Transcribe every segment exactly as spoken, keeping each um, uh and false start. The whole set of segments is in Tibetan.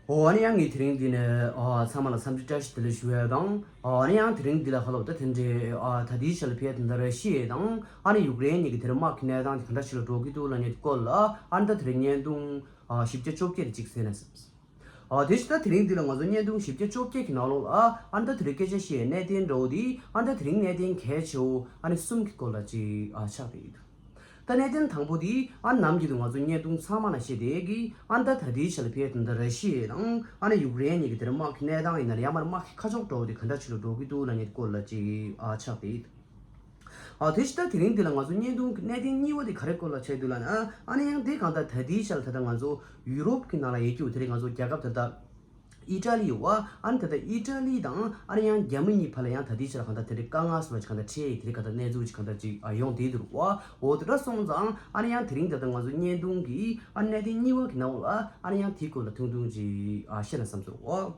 ཨོ་ཨ་ནི་ཡང་ངས་དེ་རིང་འདི་ནས་ཨ་ཚང་མ་ལ་འཚམས་འདྲི་བཀྲ་ཤིས་བདེ་ལེགས་ཞུ་ཡས་དང་། ཨོ་ཨ་ནི་ཡང་དེ་རིང་འདི་ལ་ཧ་ལོ་ད་དེ་འདྲའི་ཨ་ད་ལྟའི་ཆ་ལ་ཕེབས་དེ་འདྲ་ར་ཤི་ཡ་དང་ཨ་ནི་ཡུཀ་རེན་གཉིས་ཀྱི་དེ་རིང་དམག་གི་གནས་སྟངས་དེ་ག་འདྲ་ཞིག་ལ་འགྲོ་གི་འདུག་ལབ་མཁན་དེ་སྐོར་ལ་ཨ་ནི་ད་དེ་རིང་བརྙན་ཐུང་ཨ་བཞི་བརྒྱ་བཅོ་བརྒྱད་དེ་གཅིག་གསན་ན་བསམས། ཨ་དེ་བཞིན་ད་དེ་རིང་འདི་ལ་ང་ཚོ་བརྙན་ཐུང་བཞི་བརྒྱ་བཅོ་བརྒྱད་ཀྱི་ནང་ལོགས་ལ་ཨ་ནི་ད་དེ་རིང་སྐད་ཆ་བཤད་གནད་དོན་འདྲ་བོ་དེ་ཨ་ནི་ད་དེ་རིང་གནད་དོན་གལ་ཆེ་བོ་ཨ་ནི་གསུམ་གྱི་སྐོར་ལ་ཅིག་ཨ་ཆགས་བསྡད་ཡོད། ད་གནད་དོན་དང་པོ་དེ་ཨ་ནི་ནམ་རྒྱུན་དུ་ང་ཚོ་བརྙན་ཐུང་ཚང་མ་ལ་བཤད་བསྡད་ཀྱི་ཨ་ནི་ད་ད་ལྟའི་ཆ་ལ་ཕེབས་དེ་འདྲ་ར་ཤི་ཡ་དང་ཨ་ནི་ཡུཀ་རེན་གཉིས་ཀྱི་དེ་རིང་དམག་གི་གནས་སྟངས་ཡིན་ན་ཡང་མར་དམག་གི་ཁ་ཕྱོགས་འདྲ་བོ་དེ་ག་འདྲ་ཞིག་ལ་འགྲོ་གི་འདུག་ལབ་མཁན་སྐོར་ལ་ཅིག་ཨ་ཆགས་བསྡད་ཡོད། ཨ་དེ་བཞིན་ད་དེ་རིང་འདི་ལ་ང་ཚོ་བརྙན་ཐུང་གི་གནད་དོན་གཉིས་པ་དེ་ག་རེ་སྐོར་ལ་ཆགས་འདུག་ལབ་ན། ཨ་ནི་ཡང་དེ་གང་ལྟར་ད་ལྟའི་ཆ་ལ་ད་ལྟ་ང་ཚོ་ཡུ་རོབ་ཀྱི་ནང་ལ་ཡོད་ཀྱི་འོ་དེ་རིང་ང་ཚོ་རྒྱལ་ཁབ་ད་ལྟ་ཨི་ཊ་ལི་ཡོད་པ། ཨ་ནི་ད་ལྟ་ཨི་ཊ་ལི་དང་ཨ་ནི་ཡང་རྒྱ་མི་གཉིས་བར་ལ་ཡང་ད་ལྟའི་ཆ་ལ་གང་ལྟར་དེ་རིང་དཀའ་ངལ་བཟོ་འདྲ་ཅིག་གང་ལྟར་འཕྲད་ཡོད་དེ་རིང་གང་ལྟར་གནས་ཚུལ་ཅིག་གང་ལྟར་ཅིག་ཨ་ཡོང་བསྡད་འདུག་པ། འོ་དེ་འདྲ་སོང་ཙང་ཨ་ནི་ཡང་དེ་རིང་ད་ལྟ་ང་ཚོ་བརྙན་ཐུང་གི་ཨ་གནད་དོན་གཉིས་པ་གི་ནང་ལ་ཨ་ནི་ཡང་དེའི་སྐོར་ལ་ཐུང་ཐུང་ཅིག་ཨ་བཤད་ན་བསམ་སོང་།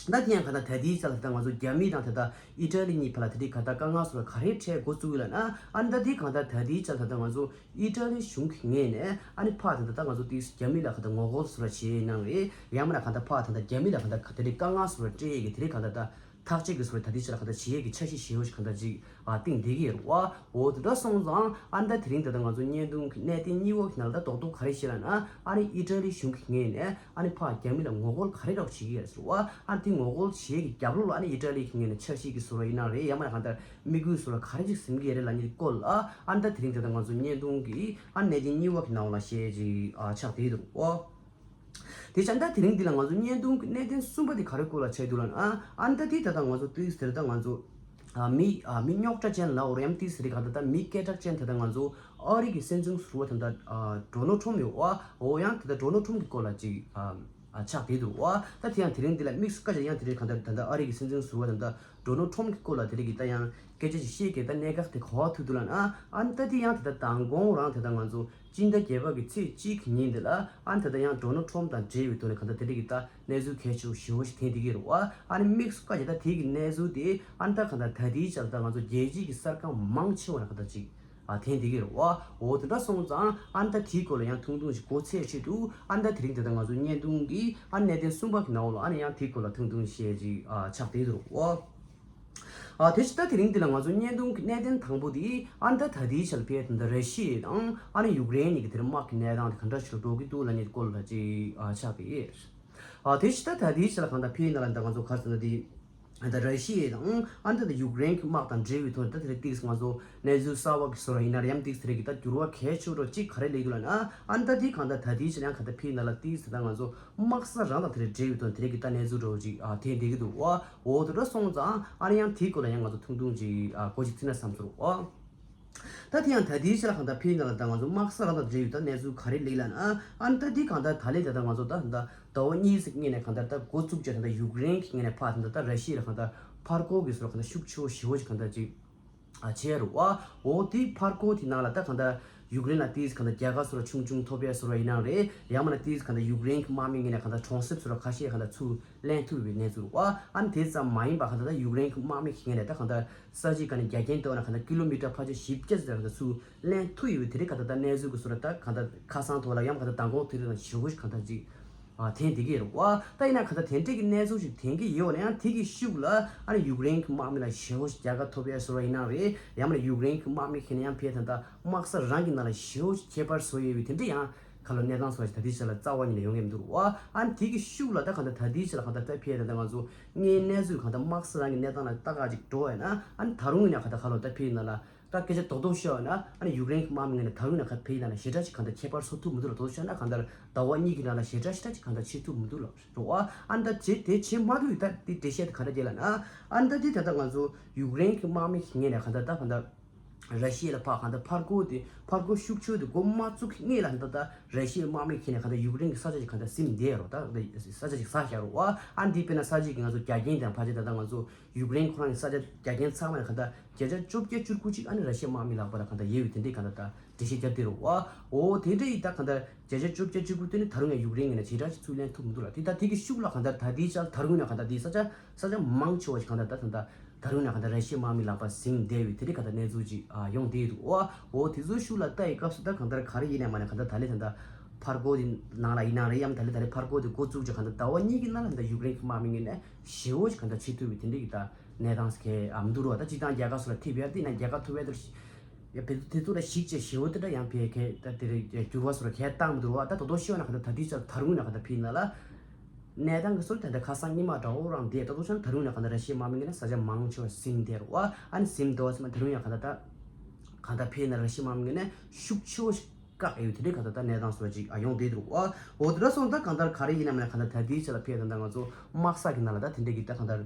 ད་དེ་ཡང་གང་ལྟར་ད་ལྟའི་ཆ་ལ་ད་ལྟ་ང་ཚོ་རྒྱ་མི་དང་ད་ལྟ་ཨི་ཊ་ལི་གཉིས་བར་ལ་དེ་རིང་གང་ལྟར་དཀའ་ངལ་བཟོ་འདྲ་ག་རེ་འཕྲད་འགོ་བཙུགས་ཡོད་ལབ་ན། ཨ་ནི་ད་དེ་གང་ལྟར་ད་ལྟའི་ཆ་ལ་ད་ལྟ་ང་ཚོ་ཨི་ཊ་ལི་གཞུང་གི་ངོས་ནས་ཨ་ནི་ཕར་ད་ལྟ་ད་ང་ཚོ་དེ་རྒྱ་མི་ལ་གང་ལྟར་ངོ་རྒོལ་བཟོ་འདྲ་བྱས་ཡིན་ནའང་རེད། ཡང་མིན་ན་གང་ལྟར་ཕར་ད་ལྟ་རྒྱ་མི་ལ་གང་ལྟར་དེ་རིང་དཀའ་ངལ་བཟོ་འདྲ་སྤྲད་ཡས་ཀྱི་དེ་རིང་གང་ལྟར་ད་ཐག་གཅོད་ཀྱི་བཟོ་འདྲ་ད་ལྟའི་ཆ་ལ་གང་ལྟར་བྱེད་ཡས་ཀྱི་འཆར་གཞི་ཞེ་པོ་ཞིག་གང་ལྟར་ཅིག་ཨ་བཏིང་བསྡད་ཀྱི་ཡོད་རེད་པ། འོ་དེ་འདྲ་སོང་ཙང་ཨ་ནི་ད་དེ་རིང་ད་ལྟ་ང་ཚོ་བརྙན་ཐུང་གི་གནད་དོན་གཉིས་པ་གི་ནང་ལ་ད་རྡོག་རྡོག་ག་རེ་བཤད་ལབ་ན། ཨ་ནི་ཨི་ཊ་ལི་གཞུང་གི་ངོས་ནས་ཨ་ནི་ཕར་རྒྱ་མི་ལ་ངོ་རྒོལ་ག་རེ་རོགས་བྱེད་ཀྱི་ཡོད་རེད་ཟེར་བ། ཨ་ནི་དེ་ངོ་རྒོལ་བྱེད་ཀྱི་རྒྱབ་ལོགས་ལ་ཨ་ནི་ཨི་ཊ་ལི་གི་ངོས་ནས་འཆར་གཞི་གི་བཟོ་འདྲ་ཡིན་ན་རེད། ཡང་མིན་ན་གང་ལྟར་དམིགས་ཡུལ་བཟོ་འདྲ་ག་རེ་ཅིག་འཛིན་གྱི་ཡོད་རེད་ལབ་མཁན་གྱི་སྐོར་ལ་ཨ་ནི་ད་དེ་རིང་ད་ལྟ་ང་ཚོ་བརྙན་ཐུང་གི་ཨ་ནི་གནད་དོན་གཉིས་པ་གི་ནང་ལ་བཤད་ཅིག་ཨ་ཆགས་བསྡད་འདུག་ཨོ། དེ་བྱས་ད་དེ་རིང་འདི་ལ་ང་ཚོ་བརྙན་ཐུང་གི་གནད་དོན་གསུམ་པ་དེ་ག་རེ་སྐོར་ལ་ཆགས་འདུག་ལབ་ན། ཨ་ནི་ད་དེ་ད་ལྟ་ང་ཚོ་ཏོག་ཙམ་དེ་ལ་ད་ང་ཚོ་ཨ་མི་ཨ་མི་རྙོག་དྲ་ཅན་ལབ་འོ་རེད། ཡང་ཏོག་ཙམ་དེ་ག་ད་ལྟ་མི་སྐད་གྲགས་ཅན་ད་ལྟ་ང་ཚོ་ཨ་རི་གི་སྲིད་འཛིན་ཟུར་པ་ད་ལྟ་ཨ་ཌོ་ནལ་ཊམ་ཡོད་པ། འོ་ཡང་ད་ལྟ་ཌོ་ནལ་ཊམ་གི་སྐོར་ལ་ཅིག་ཨ་ཨ་ཆགས་བསྡད་འདུག་པ། ད་དེ་ཡང་དེ་རིང་འདི་ལ་དམིགས་སུ་བཀར་བྱས་ཡང་དེ་རིང་གང་ལྟར་ད་ལྟ་ཨ་རི་གི་སྲིད་འཛིན་ཟུར་པ་ད་ལྟ་ཌོ་ནལ་ཊམ་གི་སྐོར་ལ་དེ་རིང་གི་ད་ཡང་སྐད་ཆ་ཅིག་བཤད་གི་ད་གནད་འགག་དེ་ག་པར་ཐུག་འདུག་ལབ་ན། ཨ་ནི་ད་དེ་ཡང་ད་ལྟ་མདང་དགོང་རང་ད་ལྟ་ང་ཚོ་སྤྱི་ཟླ་བརྒྱད་པ་གི་ཚེས་གཅིག་གི་ཉིན་དེ་ལ་ཨ་ནི་ད་ལྟ་ཡང་ཌོ་ནལ་ཊམ་དང་འབྲེལ་བའི་ཐོག་ནས་གང་ལྟར་དེ་རིང་གི་ད་གནས་ཚུལ་གལ་ཆེ་བོ་ཞེ་པོ་ཞིག་ཐོན་བསྡད་ཀྱི་རེད་པ། ཨ་ནི་དམིགས་སུ་བཀར་བྱས་ད་དེ་གི་གནས་ཚུལ་དེ་ཨ་ནི་ད་གང་ལྟར་ད་ལྟའི་ཆར་ད་ང་ཚོ་རྒྱལ་སྤྱིའི་གི་གསར་ཁང་མང་ཆེ་བ་ལ་གང་ལྟར་ཅིག་ཨ་ཐོན་བསྡད་ཀྱི་རེད་པ། འོ་དེ་འདྲ་སོང་ཙང་ཨ་ནི་ད་དེའི་སྐོར་ལ་ཡང་ཐུང་ཐུང་ཞིག་གོ་ཚད་ཆེད་དུ་ཨ་ནི་ད་དེ་རིང་ད་ལྟ་ང་ཚོ་བརྙན་ཐུང་གི་ཨ་ནི་གནད་དོན་གསུམ་པ་གི་ནང་ལ་ཨ་ནི་ཡང་དེའི་སྐོར་ལ་ཐུང་ཐུང་བཤད་ཅིག་ཨ་ཆགས་བསྡད་ཀྱི་རེད་པ། ཨ་དེ་བཞིན་ད་དེ་རིང་འདི་ལ་ང་ཚོ་བརྙན་ཐུང་གི་གནད་དོན་དང་པོ་དེ་ཨ་ནི་ད་ད་ལྟའི་ཆར་ཕེབས་ད་ལྟ་ར་ཤི་ཡ་དང་ཨ་ནི་ཡུཀ་རེན་གཉིས་ཀྱི་དེར་དམག་གི་གནས་སྟངས་དེ་ག་འདྲ་ཞིག་འགྲོ་གི་འདུག་ལབ་མཁན་སྐོར་ལ་ཅིག་ཨ་ཆགས་ཀྱི་ཡོད། ཨ་དེ་བཞིན་ད་ད་ལྟའི་ཆར་གང་ལྟར་ཕེབས་ན་ལ་ད་ང་ཚོ་ག་རེ་ཟེར་ན་དེ་ད་ར་ཤི་ཡ་དང་ཨ་ནི་ད་ཡུཀ་རེན་གྱི་དམག་དང་འབྲེལ་བའི་ཐོག་ནས་ད་དེ་རིང་ཏིག་ང་ཚོ་གནས་ཚུལ་གསར་བ་གི་བཟོ་འདྲ་ཡིན་ན་རེད། ཡང་ཏིག་དེ་རིང་གི་ད་འགྱུར་བ་གལ་ཆེ་བོ་ཅིག་ག་རེ་སླེབས་འདུག་ལབ་ན། ཨ་ནི་ད་དེ་གང་ལྟར་ད་ལྟའི་ཆར་ཡང་གང་ལྟར་ཕེབས་ན་ལ་ཏིག་ད་ང་ཚོ་དམག་ས་རང་དང་དེ་རིང་འབྲེལ་བའི་ཐོག་ནས་དེ་རིང་གི་ད་གནས་ཚུལ་འདྲ་བོ་ཅིག་ཨ་ཐོན་བསྡད་ཀྱི་འདུག་པ། འོ་དེ་འདྲ་སོང་ཙང་ཨ་ནི་ཡང་དེའི་སྐོར་ལ་ཡང་ང་ཚོ་ཐུང་ཐུང་ཅིག་ཨ་གོ་ཅིག་ཚིག་ན་བསམ་སོང་པ། ད་དེ་ཡང་ད་ལྟའི་ཆར་གང་ལྟར་ཕེབས་ན་ལ་ད་ང་ཚོ་དམག་ས་རང་དང་འབྲེལ་བའི་ད་གནས་ཚུལ་ག་རེ་སླེབས་ལབ་ན། ཨ་ནི་ད་དེ་གང་ལྟར་ད་ལན་ད་ལྟ་ང་ཚོ་ད་ད་ཟླ་བ་གཉིས་ཙམ་སྔོན་ནས་གང་ལྟར་ད་འགོ་བཙུགས་བྱས་ད་ལྟ་ཡུཀ་རེན་གྱི་ངོས་ནས་ཕར་ད་ལྟ་ད་ར་ཤི་ཡ་ལ་གང་ལྟར་ཕར་རྒོལ་གྱི་བཟོ་འདྲ་གང་ལྟར་ཤུགས་ཆེ་བོ་ཞེ་པོ་ཅིག་གང་ལྟར་ཅིག་ཨ་བྱས་རེད་པ། འོ་དེ་ཕར་རྒོལ་དེ་ནང་ལ་ད་གང་ལྟར་ཡུཀ་རེན་ལ་ཏིག་གང་ལྟར་རྒྱལ་ཁ་བཟོ་འདྲ་ཆུང་ཆུང་ཐོབ་ཡ་བཟོ་འདྲ་ཡིན་ནའང་རེད། ཡང་མིན་ན་ཏིག་གང་ལྟར་ཡུཀ་རེན་གྱི་དམག་མི་ངོས་ནས་གང་ལྟར་གྲོང་གསེབ་བཟོ་འདྲ་ཁ་ཤས་གང་ལྟར་ཚུར་ལེན་ཐུབ་པའི་གནས་ཚུལ་རེད་པ། ཨ་ནི་དེ་ཙམ་མ་ཡིན་པ་གང་ལྟར་ད་ཡུཀ་རེན་གྱི་དམག་མི་གི་ངོས་ནས་ད་གང་ལྟར་ས་གཞི་གང་ནས་རྒྱ་ཁྱོན་བལྟས་པ་ན་གང་ལྟར་ཀི་ལོ་མི་ཊར་ཕལ་ཆེར་བཞི་བརྒྱ་ཙམ་གང་ལྟར་ཚུར་ལེན་ཐུབ་ཡོད་པའི་དེ་རིང་གང་ལྟར་ད་གནས་ཚུལ་གྱི་བཟོ་འདྲ་ད་གང་ལྟར་ཁ་སང་ཐོག་ལ་ཡང་གང་ལྟར་མདང་དགོང་དེ་རིང་ལ་ཞེ་པོ་ཞིག་གང་ལྟར་ཅིག་ཨ་ཐོན་བསྡད་ཀྱི་རེད་པ། ད་ཡིན་ན་གང་ལྟར་དེ་འདྲས་ཀྱི་གནས་ཚུལ་ཞིག་ཐོན་གྱི་ཡོད་ན་ཡང་དེ་གི་ཤུགས་ལ་ཨ་ནི་ཡུཀ་རེན་གྱི་དམག་མི་ལ་ཞེ་པོ་ཞིག་རྒྱལ་ཁ་ཐོབ་ཡ་བཟོ་འདྲ་ཡིན་ནའང་རེད། ཡང་མིན་ན་ཡུཀ་རེན་གྱི་དམག་མི་ཁྱེད་ནས་ཡང་ཕེབས་ད་ལྟ་དམག་ས་རང་གི་ནང་ལ་ཞེ་པོ་ཞིག་ཁྱད་པར་བཟོ་ཡོད་པའི་དེ་འདྲས་ཡང་ཁ་ལོ་གནས་སྟངས་སོགས་ཞིག་ད་ལྟའི་ཆ་ལ་རྩ་བ་ཉིད་ནས་ཡོང་གི་མི་འདུག་རེད་པ། ཨ་ནི་དེ་གི་ཤུགས་ལ་ད་གང་ལྟར་ད་ལྟའི་ཆ་ལ་གང་ལྟར་ད་ཕེབས་ད་ལྟ་ང་ཚོ་དངོས་གནས་ཚུལ་གང་ལྟར་དམག་ས་རང་གི་གནས་སྟངས་ལ་ལྟ་ག་ཅིག་འགྲོ་བ་ཡིན་ན། ཨ་ནི་ད་རུང་ཡིན་ན་གང་ལྟར་ཁ་ལོ་ད་ཕེབས་ན་ལ། ད་སྐད་ཆ་རྡོག་རྡོག་བཤད་ན་ཨ་ནི་ཡུཀ་རེན་གྱི་དམག་མི་ངོས་ནས་ད་རུང་ཡང་ཁ་ཕེབས་ན་ལ་ཞེ་དྲག་ཅིག་གང་ལྟར་ཁྱད་པར་བཟོ་ཐུབ་མི་འདུག་ལ། རྡོག་རྡོག་བཤད་ན་གང་ལྟར་ཟླ་བ་གཉིས་ཀྱི་ནང་ལ་ཞེ་དྲག་ཞེ་དྲག་ཅིག་གང་ལྟར་ཕྱིན་ཐུབ་མི་འདུག་ལ་རེད་པ། ཨ་ནི་ད་དེ་དེ་བྱེད་མ་ཐུབ་ཡོད་ད་དེ་འགྲེལ་བཤད་དེ་ག་འདྲ་བྱེད་ལ་ན། ཨ་ནི་ད་དེ་ད་ལྟ་ང་ཚོ་ཡུཀ་རེན་གྱི་དམག་མི་ངོས་ནས་གང་ལྟར་ད་གང་ལྟར་ར་ཤི་ཡ་ལ་ཕར་གང་ལྟར་ཕར་རྒོལ་དེ་ཕར་རྒོལ་ཤུགས་ཆེ་དེ་འགོ་མ་བཙུགས་ཀྱི་སྔོན་ལ་ད་ལྟ་ར་ཤི་ཡའི་དམག་མི་ངོས་ནས་གང་ལྟར་ཡུཀ་རེན་གྱི་ས་ཆ་ཅིག་གང་ལྟར་ཟིན་བསྡད་ཡོད་རེད། ད་ས་ཆ་ཅིག་ཟ་བཞག་རེད་པ། ཨ་ནི་དེ་དཔེར་ན་ས་ཆ་གི་ང་ཚོ་རྒྱ་རྒྱན་དང་ཕལ་ཆེར་ད་ལྟ་ང་ཚོ་ཡུཀ་རེན་ཁོ་རང་གི་ས་ཆ་རྒྱ་རྒྱན་ཚང་མ་ལ་གང་ལྟར་བརྒྱ་ཆ་བཅོ་བརྒྱད་བཅུ་དགུ་ཅིག་ཨ་ནི་ར་ཤི་ཡ་དམག་མི་ལག་པ་ལ་གང་ལྟར་ཡོད་པའི་དེ་འདྲའི་གང་ལྟར་ད་འགྲེལ་བཤད་བརྒྱབ་བསྡད་རེད་པ། འོ་དེ་འདྲ་ཡིན་ད་གང་ལྟར་བརྒྱ་ཆ་བཅོ་བརྒྱད་བཅུ་དགུ་དེ་ནི་ད་རུང་ཡང་ཡུཀ་རེན་ངོས་ནས་ཞེ་དྲག་ཅིག་ཚུར་ལེན་ཐུབ་མི་འདུག་ལ། དེ་ད་དེ་གི་ཤུགས་ལ་གང་ལྟར་ད་ལྟའི་ཆར་ད་རུང་ཡང་གང་ལྟར་དེ་ས་ཆ་ས་ཆ་མང་ཆེ་བ་ཞིག་གང་ལྟར་ད་ད་ད་རུང་ཡང་གང་ལྟར་ར་ཤི་ཡའི་དམག་མི་ལག་པ་ཟིན་བསྡད་པའི་དེ་འདྲའི་གང་ལྟར་གནས་ཚུལ་ཅིག་ཨ་ཡོང་བསྡད་འདུག་པ། འོ་དེ་ཚོའི་ཤུགས་ལ་ལྟ་ཡི་སྐབས་སུ་ད་གང་ལྟར་ག་རེ་ཡིན་ནའི་མ་ནའི་གང་ལྟར་ད་ལན་ད་ད་ ཕར་རྒོལ་དེ་ནང་ལ་ཡིན་ན་རེད། ཡང་ད་ལེ་ད་ལེ་ཕར་རྒོལ་དེ་འགོ་བཙུགས་ཀྱི་གང་ལྟར་ཟླ་བ་གཉིས་ཀྱི་ནང་ལ་ད་ཡུཀ་རེན་གྱི་དམག་མི་ངོས་ནས་ཞེ་པོ་ཞིག་གང་ལྟར་བྱེད་ཐུབ་པའི་དེ་འདྲའི་གི་ད་གནས་སྟངས་ཤིག་གང་ཨ་མི་འདུག་རོ། ད་སྤྱིར་བཏང་རྒྱལ་ཁབ་སོགས་ལ་ཐེབས་ཡ་དེ་ན་རྒྱལ་ཁབ་ཐོབ་ཡ་དེ་ཡ་བེད་དེ་ཚོ་ལ་གཞིགས་བྱས་ཞེ་པོ་དེ་འདྲ་ཡང་ཕེ་ཁེ་ད་དེ་རེ་འགྱུར་བ་སོགས་ལ་ཁེ་བཏང་མི་འདུག་རོ། ད་དོ་དོ་ཤེས་ན་གང་ལྟར་ད་དེ་ཆ་ད་རུང་ན་གང་ལྟར་ཕེ་ན་ལ། གནས་སྟངས་ཀྱི་སོར་ད་ལྟ་ཁ་སང་ཉི་མ་དྲ་བོ་རང་དེ་ལྟ་དུས་ཙང་ད་རུང་ཡང་གང་ལྟར་ར་ཤི་ཡའི་དམག་མི་ངོས་ནས་ས་ཆ་མང་ཆེ་བ་ཟིན་བསྡད་རེད་བ། ཨ་ནི་ཟིན་བསྡད་པ་ཙམ་མ་ད་རུང་ཡང་གང་ལྟར་ད་གང་ལྟར་ཕེ་ན་ར་ཤི་ཡའི་དམག་མི་ངོས་ནས་ཤུགས་ཆེ་བོ་ཞིག་བཀག་ཡོད་དེ་འདྲའི་གང་ལྟར་ད་གནས་སྟངས་སོགས་ཅིག་ཨ་ཡོང་བསྡད་འདུག་བ། འོ་དེ་འདྲ་སོང་ད་གང་ལྟར་ག་རེ་ཡིན་ན་མིན་ན་གང་ལྟར་ད་ལྟའི་ཆ་ལ་ཕེ་ད་ལྟ་ང་ཚོ་དམག་ས་གི་ནང་ལ་ད་དེ་འདྲའི་གི་ད་གང་ལྟར་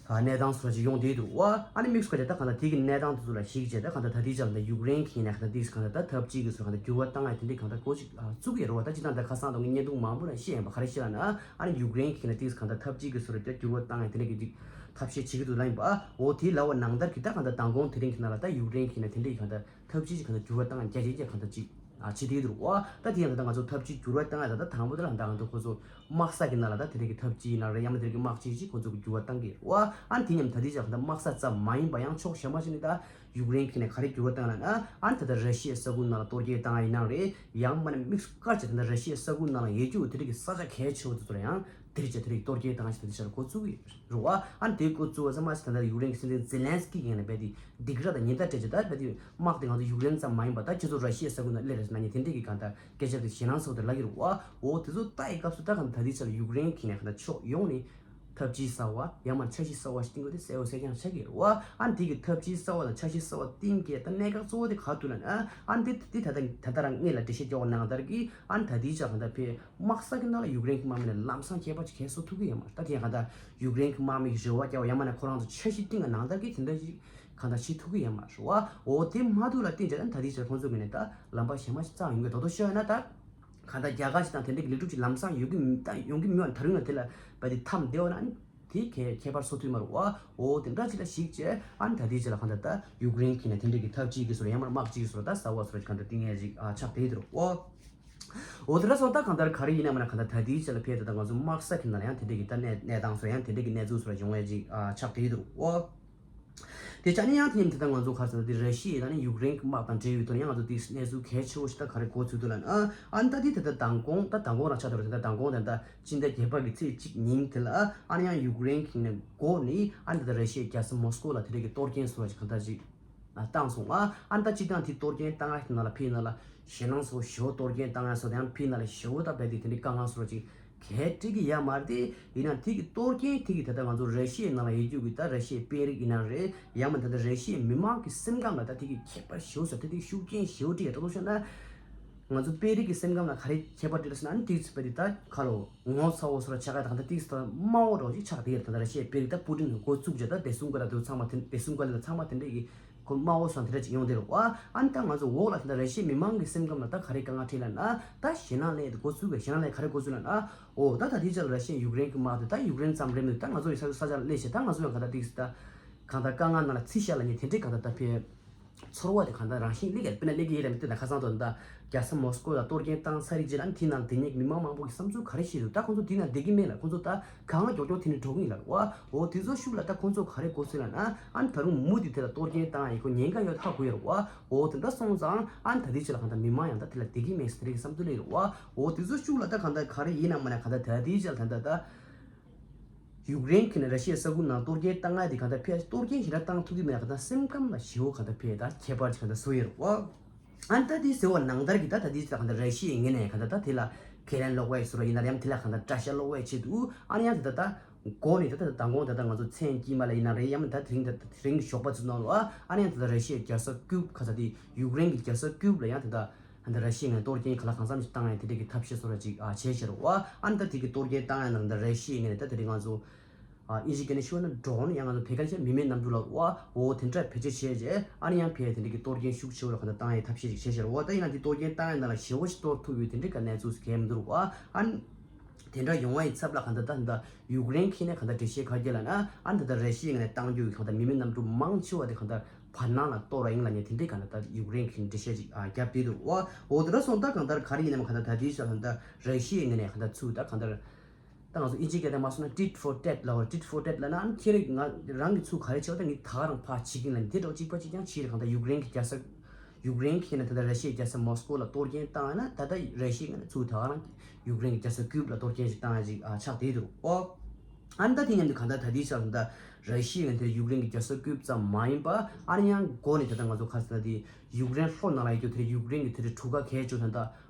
གནས་སྟངས་སོགས་ཅིག་ཡོང་བསྡད་འདུག་བ། ཨ་ནི་དམིགས་སུ་བཀར་ཏེ་ད་གང་ལྟར་དེ་གི་གནས་སྟངས་དེ་ཚོ་ལ་གཞིགས་བྱས་ད་གང་ལྟར་ད་ལྟའི་ཆ་ལ་ད་ཡུཀ་རེན་གྱི་ནས་གང་ལྟར་དེ་གང་ལྟར་ད་འཐབ་ཇུས་ཀྱི་སོགས་གང་ལྟར་འགྱུར་བ་བཏང་ཡ་དེ་འདྲའི་གང་ལྟར་གོ་ཅིག་བཙུགས་ཡོད་རེད་བ། ད་ཅི་ད་ལྟ་ཁ་སང་དང་གི་བརྙན་ཐུང་མང་པོ་ལ་བཤད་ཡིན་པ་ག་རེ་བཤད་ལ་ན། ཨ་ནི་ཡུཀ་རེན་གྱི་ནས་དེ་གང་ལྟར་འཐབ་ཇུས་ཀྱི་སོགས་རེད་ད་འགྱུར་བ་བཏང་ཡ་དེ་འདྲའི་གི་ཅིག་ཐབས་ཤེས་བྱེད་ཀྱི་འདུག་ལ་ཡིན་པ། འོ་དེ་ལ་བ་ནང་ལྟར་གྱི་ད་གང་ལྟར་མདང་དགོང་དེ་རིང་གི་ནང་ལ་ད་ཡུཀ་རེན་གྱི་ནས་དེ་འདྲའི་གང་ལྟར་འཐབ་ཇུས་ཀྱི་གང་ལྟར་འགྱུར་བ་བཏང་ཡ་རྒྱ་ཆེ་རྒྱ་གང་ལྟར་ཅིག་ཨ་བྱེད་དེ་འདུག་བ། ད་དེ་ཡང་ད་ལྟ་ང་ཚོ་འཐབ་ཇུས་འགྱུར་བ་བཏང་ཡ་ད་ལྟ་དང་པོ་དེ་ལ་ད་ང་ཚོ་ཁོ་ཚོ་དམག་ས་གི་ནང་ལ་ད་དེ་རིགས་ཀྱི་འཐབ་ཇུས་ཡིན་ན་རེད། ཡང་མིན་དེ་རིགས་ཀྱི་དམག་ཇུས་ཅིག་ཁོ་ཚོ་གི་འགྱུར་བ་བཏང་གི་རེད་བ། ཨ་ནི་དེ་མཉམ་ད་ལྟའི་ཆ་གང་ལྟར་དམག་ས་ཙམ་མ་ཡིན་པ་ཡང་ཕྱོགས་གཞན་པ་ཞིག་ནས་ད་ཡུཀ་རེན་གྱི་ནས་ག་རེ་འགྱུར་བ་བཏང་ལ་ན། ཨ་ནི་ད་ལྟ་ར་ཤི་ཡའི་ས་ཁུལ་ནང་ལ་གཏོར་སྐྱོན་བཏང་ཡ་ཡིན་ན་རེད། ཡང་མིན་དམིགས་སུ་བཀར་བྱས་ད་ལྟ་ར་ཤི་ཡའི་ས་ཁུལ་ནང་ལ་ཡོད་རྒྱུ་དེ་རིགས་ཀྱི་ས་ཆ་གལ་ཆེ་བོ་དེ་ཚོ་ལ་ཡང་དེ་རིགས་ཀྱི་དེ་རིགས་གཏོར་སྐྱོན་བཏང་ཞིག་ད་ལྟའི་ཆ་ལ་འགོ་བཙུགས་ཡོད་རེད་བ། ཨ་ནི་དེ་འགོ་བཙུགས་པ་ཙམ་མ་ཟད་ད་ལྟ་ཡུཀ་རེན་གྱི་སྲིད་འཛིན་ཛེ་ལན་སི་ཀི་ཡིན་ན་རྦད་དེ་སྡིགས་ར་དང་ཉེན་བརྡ་སྤྲད་ཅིག་ད་རྦད་དེ་དམག་དེ་ང་ཚོ་ཡུཀ་རེན་ཙམ་མ་ཡིན་པ་ད་ཁྱེད་ཚོ་ར་ཤི་ཡའི་ས་ཁུལ་ནང་སླེབས་རེད་ཟེར་ན་ཉེན་དེ་འདྲས་ཀྱི་གང་ལྟར་སྐད་ཆ་དེ་ཞེད་སྣང་ཚ་བོ་དེ་ལབ་ཀྱི་རེད་བ། འོ་དེ་ཚོ་ལྟ་ཡི་སྐབས་སུ་ད་གང་ལྟར་ད་ལྟའི་ཆ་ལ་ཡུཀ་རེན་གྱི་ནས་གང་ལྟར་ཕྱོགས་ཡོངས་ནས་འཐབ་ཇུས་གསར་བ་ཡང་མིན་འཆར་གཞི་གསར་བ་ཞིག་བཏིང་དགོས་དེ་གསལ་བོ་གསལ་རྐྱང་ཆགས་ཀྱི་རེད་བ། ཨ་ནི་དེ་གི་འཐབ་ཇུས་གསར་བ་དང་འཆར་གཞི་གསར་བ་བཏིང་གི་ད་གནད་འགག་གཙོ་བོ་དེ་ག་དུས་ལ་ནི་ཨ་ནི་དེ་དེ་ད་ལྟ་ད་ལྟ་རང་སྔོན་ལ་འགྲེལ་བཤད་རྒྱག་པ་ནང་ལྟར་གྱི་ཨ་ནི་ད་ལྟའི་ཆ་གང་ལྟར་ཕེ་དམག་ས་གི་ནང་ལ་ཡུཀ་རེན་གྱི་དམག་མི་ལ་ལམ་སང་ཁྱད་པར་ཅིག་གས་བཟོ་ཐུབ་ཀྱི་ཡོད་མ་རེད། ད་དེ་ཡང་གང་ལྟར་ཡུཀ་རེན་གྱི་དམག་མི་གི་རེ་བ་རྒྱག་པ་ཡང་མིན་ན་ཁོ་རང་ཚོ་འཆར་གཞི་བཏིང་བ་ནང་ལྟར་གྱི་དེ་འདྲ་ཞིག་གང་ལྟར་བྱེད་ཐུབ་ཀྱི་ཡོད་མ་རེད་བ། འོ་དེ་མ་ཐུབ་ལ་བརྟེན་བྱས་ན་ད་ལྟའི་ཆར་ཁོང་ཚོ་གི་ནས་ད་ལམ་པ་གཞན་མ་ཞིག་བཙལ་ཡོང་གི་དོ་དོ་ཤོད་ན་ད་གང་ལྟར་རྒྱ་གར་ཞིག་དང་དེ་འདྲ་གི་ལས་སྒྲུབ་ཅིག་ལམ་སང་ཡོང་གི་མི་ད་ཡོང་གི་མི་བ་ད་རུང་ལ་དེ་ལ་བ་དེ་ཐམ་བདེ་བ་ན་ཨ་ནི་དེ་ཁྱད་ཁྱད་པར་བཟོ་ཐུབ་མ་རེད་བ། འོ་དེ་འདྲ་ཅིག་ལ་གཞིགས་བྱས་ཨ་ནི་ད་ལྟའི་ཆར་ལ་གང་ལྟར་ད་ཡུཀ་རེན་གྱི་ནས་དེ་འདྲ་གི་འཐབ་ཇུས་ཀྱི་སོར་ཡང་མིན་དམག་ཇུས་ཀྱི་སོར་ད་གསར་བ་སོར་གང་ལྟར་བཏིང་ཡས་ཅིག་ཨ་ཆགས་བསྡད་ཡོད་རེད་བ། འོ་དེ་འདྲ་སོང་ད་གང་ལྟར་ག་རེ་ཡིན་ན་མིན་ན་གང་ལྟར་ད་ལྟའི་ཆ་ལ་ཕེབས་ད་ལྟ་ང་ཚོ་དམག་ས་གི་ནང་ལ་ཡང་དེ་འདྲ་གི་ད་གནས་གནས་སྟངས་སོགས་ཡང་དེ་འདྲ་གི་གནས་ཚུལ་སོགས་ཡོང་ཡ་ཅིག་ཨ་ཆགས་བསྡད་ཡོད་འདུག་ཨོ། དེ་ཆ་ནི་ཡང་དེ་ནས་དེ་ལྟར་ང་ཚོ་ག་རེ་ཟེར་ན་དེ་ར་ཤི་ཡ་དང་ནི་ཡུཀ་རེན་གི་དམག་དང་འབྲེལ་ཡོད་དོན་ཡང་ང་ཚོ་དེ་གནས་ཚུལ་གལ་ཆེ་བོ་ཞིག་ད་ག་རེ་གོ་ཚུལ་འདུག་ལབ་ན། ཨ་ནི་ད་དེ་དེ་ལྟར་མདང་དགོང་ད་མདང་དགོང་རང་ཆགས་འདུག་རེད། དེ་ལྟར་མདང་དགོང་དེ་ལྟར་སྤྱི་ཟླ་བརྒྱད་པ་གི་ཚེས་གཅིག་ཉིན་དེ་ལ་ཨ་ནི་ཡང་ཡུཀ་རེན་གི་ནས་འགོ་ནས་ཨ་ནི་དེ་ལྟར་ར་ཤི་ཡའི་རྒྱལ་ས་མོ་སི་ཀོ་ལ་དེ་འདྲ་གི་གཏོར་སྐྱོན་སོགས་ཅིག་གང་ལྟར་ཅིག་བཏང་སོང་ཨ། ཨ་ནི་ད་སྤྱིར་བཏང་དེ་གཏོར་སྐྱོན་བཏང་ཡ་དེ་ནང་ལ་ཕི་ནང་ལ་ཞེད་སྣང་ཚ་བོ་ཞེ་པོ་གཏོར་སྐྱོན་བཏང་ཡ་སོགས་དེ་ཡང་ཕི་ནང་ལ་ཞེ་པོ་ད་རྦད་དེ་དེ་འདྲའི་དཀའ་ངལ་སོགས་ཅིག་གལ་སྲིད་ཀྱི་ཡ་མ་རེད་དེ་ཡིན་ན་དེ་གི་གཏོར་སྐྱོན་དེ་གི་ད་ལྟ་ང་ཚོ་ར་ཤི་ཡའི་ནང་ལ་ཡོད་རྒྱུ་གི་ད་ར་ཤི་ཡའི་དཔོན་རིགས་ཡིན་ན་རེད། ཡང་མིན་ད་ལྟ་ར་ཤི་ཡའི་མི་མང་གི་སེམས་ཁམས་ལ་ད་དེ་གི་ཁྱད་པར་ཞེ་པོ་ཟེར་དེ་དེ་ཤུགས་རྐྱེན་ཞེ་པོ་སྤྲད་ཡ་ད་དུང་བཤད་ན། ང་ཚོ་དཔོན་རིགས་ཀྱི་སེམས་ཁམས་ལ་ག་རེ་ཁྱད་པར་སྤྲད་ཟེར་ན་ཨ་ནི་ཏིག་ཙི་དཔེ་དེ་ད་ཁ་ལོ་ངོ་ཚ་བོ་སོགས་ལ་ཆགས་ཀ་ད་ག་ད་ཏིག་ཙི་ད་དམའ་བོ་འདྲ་བོ་ཞིག་ཆགས་དེ་ཡོད། ད་ལྟ་ར་ཤི་ཡའི་དཔོན་རིགས་ད་པུ་ཏིན་གི་འགོ་བཙུགས་བྱས་ད་བདེ་སྲུང་བཀའ་བློན་ཚང་མ་དེ་བདེ་སྲུང་བཀའ་བློན་ཚང་མ་དེ་འདྲས་ཀྱི་ཁོ་དམའ་བོ་སོགས་དེ་འདྲ་ཅིག་ཡོང་དེ་རེད་བ། ཨ་ནི་ད་ང་ཚོ་འོག་ལ་དེ་འདྲ་ར་ཤི་ཡའི་མི་མང་གི་སེམས་ཁམས་ལ་ད་ག་རེ་དཀའ་ངལ་འཕྲད་ལབ་ན་ད་ཞེད་སྣང་ལས་དེ་འགོ་བཙུགས་པས། ཞེད་སྣང་ལས་ག་རེ་འགོ་བཙུགས་ལབ་ན། འོ་ད་ད་དེ་ཆ་ལ་ར་ཤི་ཡ་ཡུཀ་རེན་གྱི་དམག་དེ་ད་ཡུཀ་རེན་ཙམ་རེད་མི་འདུག་ད་ང་ཚོ་ཡི་ས་ས་ཆ་ལ་སླེབས་ཤག་ད་ང་ཚོ་ཡང་ག་ད་ཏིག་ཙི་ད་གང་ལྟར་དཀའ་ངལ་ནང་ལ་ཚུད་ཤག་ལབ་མཁན་དེ་འདྲའི་གང་ལྟར་ད་ཕེ་ཚོར་བ་དེ་གང་ལྟར་རང་བཞིན་སླེབས་ཡ་དཔེར་ན་སླེབས་ཀྱི་ཡོད་རེད་མི་འདུག་ད་ཁ་སང་དུ་ད་རྒྱལ་ས་མོ་སི་ཀོ་ལ་གཏོར་སྐྱོན་བཏང་ཚར་རེད་ཅེས་ཨ་ནི་དེ་ནང་དེ་ཉིད་མི་མང་མང་པོ་གི་བསམ་ཚུལ་ག་རེ་བཤད་འདུག་ད་ཁོང་ཚོ་དེ་ནང་བསྡད་ཀྱི་མེད་ལ་ཁོང་ཚོ་ད་གང་ལ་མགྱོགས་མགྱོགས་དེ་ནས་འགྲོ་གི་ཡིན་ལབ་རེད་བ། འོ་དེ་ཚོ་ཤུགས་ལ་ད་ཁོང་ཚོ་ག་རེ་དགོས་ཟེར་ལབ་ན་ཨ་ནི་ད་རུང་མུ་མཐུད་དེ་ལ་གཏོར་སྐྱོན་བཏང་ཡ་ཁོ་ཉེན་ཁ་ཡོད་ཧ་གོ་ཡོད་རེད་བ། འོ་དེ་འདྲ་སོང་ཙང་ཨ་ནི་ད་ལྟའི་ཆ་ལ་གང་ལྟར་མི་མང་ཡང་ད་དེ་ལ་བསྡད་ཀྱི་མེད་ཟེར་དེ་རིགས་བསམ་ཚུལ་སླེབས་ཡོད་རེད་བ། འོ་དེ་ཚོ་ཤུགས་ལ་ད་གང་ལྟར་ག་རེ་ཡིན་ནམ་མིན་ན་གང་ལྟར་ད་ལྟའི་ཆ་ལ་ད་ལྟ་ད། ཡུཀ་རེན་གྱི་ནས་ར་ཤི་ཡའི་ས་ཁུལ་ནང་གཏོར་སྐྱོན་བཏང་ཡ་དེ་གང་ལྟར་ཕལ་གཏོར་སྐྱོན་ཞེ་དྲག་བཏང་ཐུབ་ཀྱི་མེད་ན་གང་ལྟར་སེམས་ཁམས་ལ་ཞེ་པོ་གང་ལྟར་ཕལ་ད་ཁྱད་པར་ཅིག་གང་ལྟར་བཟོ་ཡི་རེད་བ། ཨ་ནི་ད་དེ་ཟེར་བ་ནང་ལྟར་གྱི་ད་ད་དེ་ད་གང་ལྟར་ར་ཤི་ཡའི་ངོས་ནས་གང་ལྟར་ད་དེ་ལ་ཁས་ལེན་སློག་པ་ཡི་ཟུར་ཡིན་ན་ཡང་དེ་ལ་གང་ལྟར་དགྲ་ཤ་སློག་པའི་ཆེད་དུ་ཨ་ནི་ཡང་ད་ད་ད་འགོ་ནས་ད་ད་མདང་དགོང་ད་ད་ང་ཚོ་མཚན་དཀྱིལ་མ་ལ་ཡིན་ན་རེད་ཡང་མིན་ད་དེ་རིང་ད་དེ་རིང་གི་ཞོགས་པ་ཚོ་ནང་ལ་ཨ་ནི་ཡང་ད་ད་ར་ཤི་ཡའི་རྒྱལ་ས་ཀིབ་ཁ་ས་དེ་ཡུཀ་རེན་གྱི་རྒྱལ་ས་ཀིབ་ལ་ཡང་ད་ད། ཨ་ནི་ད་ར་ཤི་ཡ་ངོས་ནས་གཏོར་སྐྱོན་ག་ལ་གང་འཚམ་ཞིག་བཏང་ཡ་དེ་འདྲ་གི་ཐབས་ཤེས་བཟོ་འདྲ་ཅིག་ཨ་བྱས་བཞག་རེད་བ། ཨ་ནི་ད་དེ་གི་གཏོར་སྐྱོན་བཏང་ཡ་ནང་ད་ར་ཤི་ཡ་ངོས་ནས་ད་དེ་རིང་ང་ཚོ་ཨ་ཨིན་ཇི་སྐད་ནས་ཞུས་ན་ཌོ་རོན་ཡང་ང་ཚོ་བོད་སྐད་ནས་བྱས་ན་མི་མེད་གནམ་གྲུ་ལབ་རེད་བ། འོ་དེ་འདྲ་བེད་སྤྱོད་བྱས་རྗེས་ཨ་ནི་ཡང་ཕར་དེ་འདྲ་གི་གཏོར་སྐྱོན་ཤུགས་ཆེ་བོ་གང་ལྟར་བཏང་ཡའི་ཐབས་ཤེས་ཅིག་བྱས་བཞག་རེད་བ། ད་ཡིན་ན་དེ་གཏོར་སྐྱོན་བཏང་ཡ་ནང་ལ་ཞེ་པོ་ཞིག་གཏོར་ཐུབ་ཡོད་དེ་འདྲ་གི་གནས་ཚུལ་ཞིག་གང་ཡང་མི་འདུག་རེད་བ། ཨ་ནི། དེ་འདྲ་ཡོང་བ་ཡི་ཚབ་ལ་གང་ལྟར་ད་ད་ཡུཀ་རེན་ཁྱེད་ནས་གང་ལྟར་འགྲེལ་བཤད་ག་རེ་རྒྱག་ལབ་ན་ཨ་ནི་ད་ལྟ་ར་ཤི་ཡ་ངོས་ནས་བཏང་རྒྱུ་གི་གང་ལྟར་མི་མེད་གནམ་གྲུ་མང་ཆེ་བ་དེ་གང་ལྟར་བར་སྣང་ལ་གཏོར་བ་ཡིན་ལབ་ནས་དེ་འདྲའི་གང་ལྟར་ད་ཡུཀ་རེན་གྱིས་འགྲེལ་བཤད་ཅིག་ཨ་བརྒྱབ་བསྡད་འདུག་བ། འོ་དེ་འདྲ་སོང་ད་གང་ལྟར་ག་རེ་ཡིན་ནའང་གང་ལྟར་ད་ལྟའི་ཆར་གང་ལྟར་ར་ཤི་ཡའི་ངོས་ནས་གང་ལྟར་ཚུར་ད་གང་ལྟར་ད་ང་ཚོ་ཨིན་ཇིའི་སྐད་དང་མ་སོང་ན་tit for tat ལབ་པ་tit for tat ལབ་ན་ཨ་ནི་ཁྱེད་རང་ང་རང་གིས་ཚུར་ག་རེ་བྱས་པ་ད་ངས་ད་ག་རང་ཕར་བྱེད་ཀྱི་ཡིན་ལབ་ནས་དེ་འདྲ་གཅིག་པ་གཅིག་རྐྱང་བྱས་རེད། གང་ལྟར་ཡུཀ་རེན་གྱི་རྒྱལ་ས་ ཡུཀ་རེན་གྱིས་ནི་ད་ལྟ་ར་ཤི་ཡའི་རྒྱལ་ས་མོ་སི་ཀོ་ལ་གཏོར་སྐྱོན་བཏང་ཡ་ན་ད་ལྟ་ར་ཤི་ཡ་ནི་ཚུར་ད་ག་རང་ཡུཀ་རེན་གྱི་རྒྱལ་ས་ཀིབ་ལ་གཏོར་སྐྱོན་ཞིག་བཏང་ཡ་ཅིག་ཨ་ཆགས་བསྡད་འདུག་ཨོ། ཨ་ནི་ད་དེ་མཉམ་དུ་གང་ལྟར་ད་ལྟའི་ཆར་ད་ལྟ་ར་ཤི་ཡ་ནི་དེ་ཡུཀ་རེན་གྱི་རྒྱལ་ས་ཀིབ་ཙམ་མ་ཡིན་པ་ཨ་ནི་ཡང་འགོ་ནས་ད་ལྟ་ང་ཚོ་ཁ་སང་ད་དེ་ཡུཀ་རེན་ལྷོ་ནང་ལ་ཡོད་རྒྱུ་དེ་ཡུཀ་རེན་གྱི་དེ་རིགས་གྲུ་ཁ་གལ་ཆེ་ད་ལྟ་